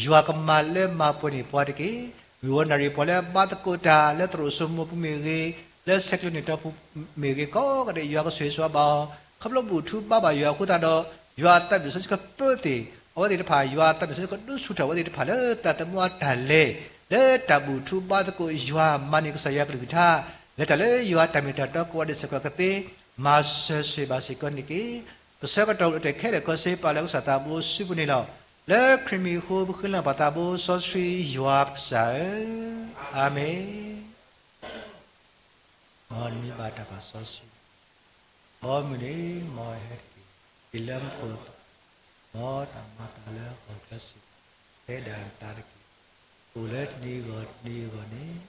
ယွၤကမၤလၢမၤပှဲၤန့ၢ်ပှၤတက့ၢ်. ဂီၤနၣ်ရံၣ်ပှၤလၢအဘါသကိးတၢ် လၢသရိာ်စိမိၤပူၤမ့ၢ်ဂ့ၤ, လၢဆဲးကျိးန့ၢ်တီပူၤမ့ၢ်ဂ့ၤ, ကိးဂၤဒဲး ယွၤကဆိၣ်ဂ့ၤဆိၣ်ဝါဘၣ်အီၤ, ခီဖျိဘူၣ်ထူဘါဘၣ်ယွၤအဃိသတးဒီး ယွၤအသးဘၣ်ဆိကပၢသ့ၣ် အဝဲသ့ၣ်တဖၣ်, ယွၤအသးဘၣ်ဆိကဒုးဆူၣ်ထီၣ်အဝဲသ့ၣ်တဖၣ်လၢသးသမူအတၢ်လဲၤ, လၢတၢ်ဘူၣ်ထူဘါသကိးယွၤမၤန့ၢ်ကစၢ်ယွၤကလုၢ်ကထါ, လဲၤတၢ်လၢယွၤတၢ်မ့ၢ်တၢ်တီကိးဂၤဒဲးစ့ၢ်ကီးကသ့, မၤစၢၤဆိၣ်ဂ့ၤဘၣ်စ့ၢ်ကီးန့ၣ်တက့ၢ်. ပဆၢကတီၢ်အိၣ်လၢတၢ်ခဲလၢာ်ခဲဆ့ ပာ်လၢကစၢ်သးဘိစုပူၤန့ၣ်လီၤ. လၢခရံာ်မံၤအဃိ ပဃ့လၢပှၤသးဘိစီဆှံယွၤပကစၢ်ဧၢ, အၤမ့ၣ်. မ်နမံဘၣ်တၢ်ကစီဆှံ, ဘီမုၢ်န့ၣ် မ်အဟဲတက့ၢ်. ဟ့ၣ်လၢမူခိၣ်အသး, မ်တၢ်မၤအသးလၢဟီၣ်ခိၣ်ချၢစ့ၢ်ကီး ဖဲဒၣ်နသးတက့ၢ်. အိၣ်လၢတနံၤအဂီၢ်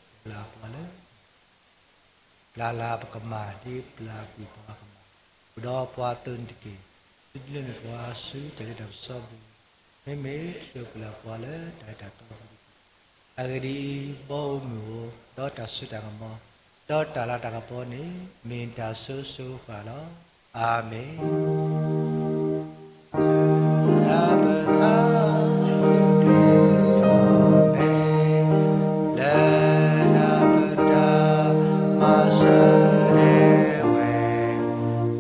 တနံၤအဂီၢ်န့ၣ် ပျၢ်ပှၤလၢ ပျၢ်လၢပကမၢ် ဒ်ပျၢ်ကွံာ်ပှၤအကမၢ်, အိၣ်ဒီးပှၤအသိးန့ၣ်တက့ၢ်. သုတဒုးနဲၣ်ပှၤဆူတၢ်လ့တၢ်ပစီပူၤ, မ့မ့ၢ်ထုးကွံာ်လၢပှၤလၢတၢ်အဲၣ်တၢ်သီပူၤတက့ၢ်. အဂ့ၢ်ဒ်အံၤ, ဘီဧိၤမုၢ်ဧိၤ, ဒီးတၢ်စိတၢ်ကမီၤ, ဒီးတၢ်လၤတၢ်ကပီၤန့ၣ် မ့ၢ်တၢ်စိၤစိၤဃၣ်ဃၣ်လီၤ. အၤမ့ၣ်. နၢ်ပၢၢ်သး လၢ နၢ်ပၢၢ်တၢ် မၤစၢၤဟဲဝဲ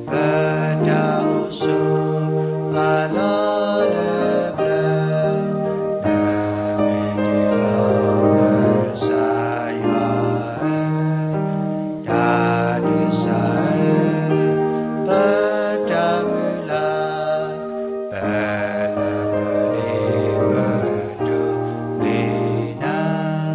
ပတၢ်အိၣ်ဆူၣ်အလီၢ်လၢပျၢၤ, နမ့ၢ်တ့လီၤကစၢ်ယွၤဧၢ, တၢ်ဒုးစၢ်ဧၢ, ပတၢ်မုၢ်လၢ် ပလၢပလ့ပဒိးန့ၢ်နၤ.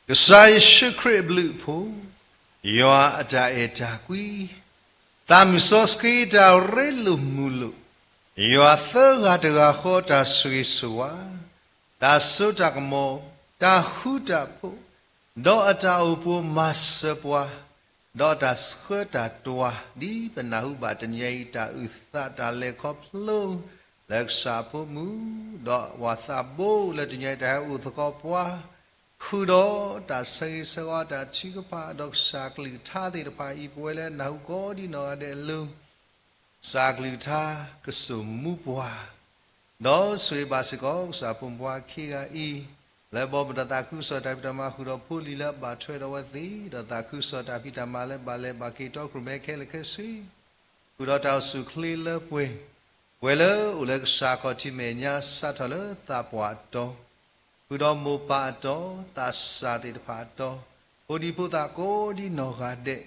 ကစၢ်ယ့ၣ်ၡူးခရံာ်အဘျုးအဖှိၣ်, ယွၤအတၢ်အဲၣ်တၢ်ကွံ, သးမုၢ်စီဆှံတၢ်ရ့လိာ်မုာ်လိာ်, ယွၤသၢဂၤတဂၤဃီတၢ်ဆိၣ်ဂ့ၤဆိၣ်ဝါ, တၢ်စိတၢ်ကမီၤ, တၢ်ဃူတၢ်ဖိး, ဒီးအတၢ်အိၣ်ဖှိၣ်မၤစၢၤပှၤ, ဒီးတၢ်ဆှၢတၢ်တွၤ ဒ်ပနၢ်ဟူဘၣ်တနံၤအံၤ တၢ်အုၣ်သးတၢ်လဲၤခီဖျိ လၢကစၢ်အဖိမုၣ်, ဒီးပှၤသးဘိလၢတနံၤအံၤ တၢ်ဟဲအိၣ်သကိးပှၤ, ဃုာ်ဒီးတၢ်ဆၢဂ့ၤဆၢဝါတၢ်ထုကဖၣ် ဒီးကစၢ်ကလုၢ်ကထါသ့ၣ်တဖၣ်အံၤ ပဝဲလၢနၢ်ဟူကိးဒံးနီၢ်ဂၤဒဲးအလိၤ ကစၢ်ကလုၢ်ကထါကစိာ်မူပှၤ, ဒီးဆိၣ်ဂ့ၤဘၣ်စ့ၢ်ကီး ကစၢ်ဖိမုၣ်ဖိခွါခံဂၤအံၤ, လၢဘီမုၢ်ဒီးသးခုကစီၣ်တၢ်ဖံးတၢ်မၤဃုာ်ဒီးဖိလံၤလၢအဘၣ်ထွဲဒီးအဝဲသ့ၣ်, ဒီးသးခုကစီၣ်တၢ်ဖံးတၢ်မၤလၢဘၣ်လဲၤဘၣ်က့ၤတီခရူၣ်မဲခဲလၢာ်ခဲဆ့, ဃုာ်ဒီးတၢ်အိၣ်ဆူၣ်အိၣ်ချ့လၢပှဲၤ, ပှဲၤလၢအိၣ်လၢကစၢ်ခီၣ်ထံးမဲာ်ညါ စးထီၣ်လၢသးပှၢ်အတီၤ, ဃုာ်ဒီးမိၢ်ပၢ်အတီၤ, သးစၢ်သ့ၣ်တဖၣ်အတီၤ, ဖိဒံဖိသၣ်ကိးဒံနီၢ်ဂၤဒဲး,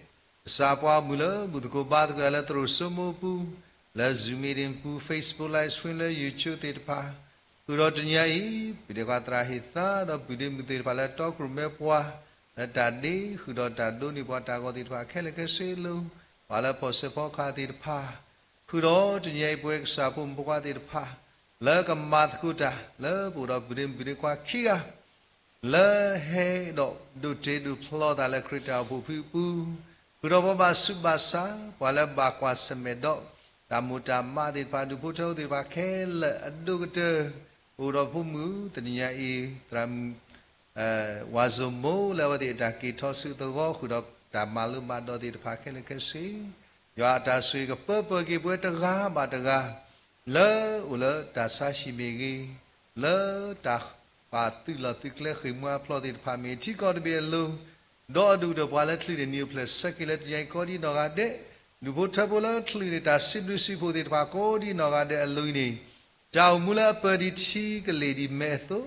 ကစၢ်ပှၤမုၣ်လၢဘူၣ်သကိးဘါသကိးလၢသရိာ်စိမိၢ်ပူၤ, လၢ Zoom meeting ပူၤ, Facebook Live Stream လၢ YouTube သ့ၣ်တဖၣ်, ဃုာ်ဒီးတနံၤအံၤ ပုၢ်ဒ့ခွါသရၣ်ဟ့ၣ်သါ ဒီးပုၢ်ဒ့မုၣ်သ့ၣ်တဖၣ်လၢတီခိၣ်ရိၣ်မဲပှၤ လၢတၢ်ဒ့ဃုာ်ဒီးတၢ်ဒိးန့ၢ်ပှၤတၢ်ဂီၤသ့ၣ်တဖၣ်ခဲလၢာ်ခဲဆ့အလိၤ, ပှၤလၢဖီၣ်စၢဖီကဟၣ်သ့ၣ်တဖၣ်, ဃုာ်ဒီးတနံၤအံၤပဝဲကစၢ်ဖိမုၣ်ဖိခွါသ့ၣ်တဖၣ် လၢကမၤသကိးတၢ် လၢပအိၣ်ဒီးပုၢ်ဒ့မုၣ်ပုၢ်ဒ့ခွါခံဂၤ လၢဟဲဒီးဒိးတ့ဒိးဖျီသးလၢခရံာ်တၢ်အိၣ်ဖှိၣ်ဖုအပူၤ, ဃုာ်ဒီးပှၤဘၣ်ဆူးဘၣ်ဆါ ပှၤလၢဘၣ်ကွၢ်ဆၢၣ်မဲာ်ဒီး တၢ်မိၢ်တၢ်မးသ့ၣ်တဖၣ် ဒူၣ်ဖိထၢဖိသ့ၣ်တဖၣ်ခဲလၢာ်အဒိၣ်ကတၢၢ်, ပအိၣ်ဒီးဖိမုၣ်တနံၤညါအံၤ သရၣ်မုၣ် ဝါစိမိၢ်လၢအဝဲသ့ၣ်အတၢ်က့ၤထီၣ်ဆူသဝီ ဃုာ်ဒီးတၢ်မၤလိမၤဒိးသ့ၣ်တဖၣ်ခဲလၢာ်ခဲဆ့, ယွၤအတၢ်ဆိၣ်ဂ့ၤကပၢပၢၢ်က့ၤပဝဲတဂၤဘၣ်တဂၤ လၢအိၣ်လၢတၢ်ဆါဟံၣ်မ့ၢ်ဂ့ၤ, လၢတၢ်ပာ်သုးလီၢ်သုးကျဲဃ့ၢ်မှံဟးဖျိးသ့ၣ်တဖၣ်မ့ၢ်ဂ့ၤ ထံကီၢ်တဘ့ၣ်အလိၤ, ဒီးအဒိၣ်ကတၢၢ်ပှၤလၢချုးန့ၣ်နံၤအိၣ်ဖျဲၣ်ဆၢက့ၤလၢတနံၤအံၤကိးဒံနီၢ်ဂၤဒဲး, ဒူၣ်ဖိထၢဖိလၢချုးန့ၣ်တၢ်စံးဘျုးစံးဖှိၣ်သ့ၣ်တဖၣ်ကိးဒံနီၢ်ဂၤဒဲးအလိၤအံၤန့ၣ်, တၢ်အိၣ်မူလၢအပၢၢ်ဒံးထံကလ့ၢ်ဒံးမဲအသိး,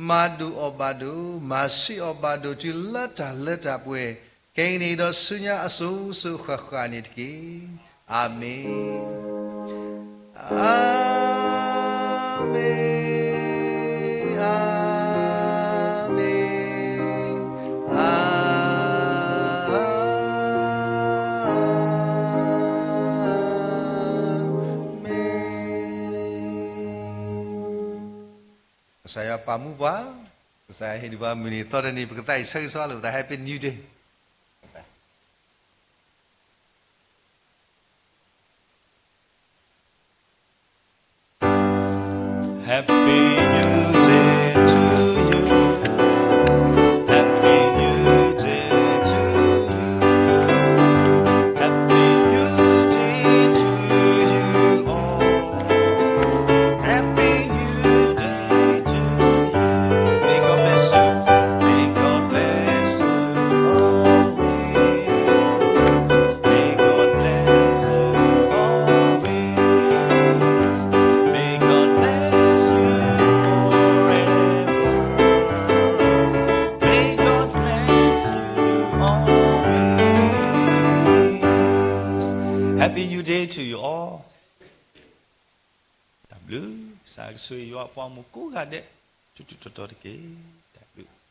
မၤဒိၣ်အီၣ်ဘၣ်ဒိၣ်, မၤဆံးအီၣ်ဘၣ်ဒိၣ်တုၤလၢတၢ်လၢတၢ်ပှဲၤ, ခဲအံၤန့ၣ်ဒီးဆူညါအစိၤစိၤဃၣ်ဃၣ်န့ၣ်တက့ၢ်. အၤမ့ၣ်. အၤမ့ၣ်, အၤမ့ၣ်, အၤမ့ၣ်. ကစၢ်ယွၤပာ်မူပှၤ, ကစၢ်ယွၤဟ့ၣ်ဒံးပှၤမုၢ်နံၤသီတနံၤ ပကသးအံၤဆၢဂ့ၤဆၢဝါလိာ်ပသး Happy New Day. Happy New Day to you. Happy New Day to you. Happy New Day to you all. Happy New Day to you. May God bless you. May God bless you always. May God bless you always. May God bless you forever. May God bless you always. Happy New Day to you all. တၢ်ဘျုး, ကစၢ်ကဆိၣ်ဂ့ၤယွၤအပှၤမုၣ်ကိးဂၤဒဲး ထူးထူးတီၤတီၤတက့ၢ်. တၢ်ဘျုး.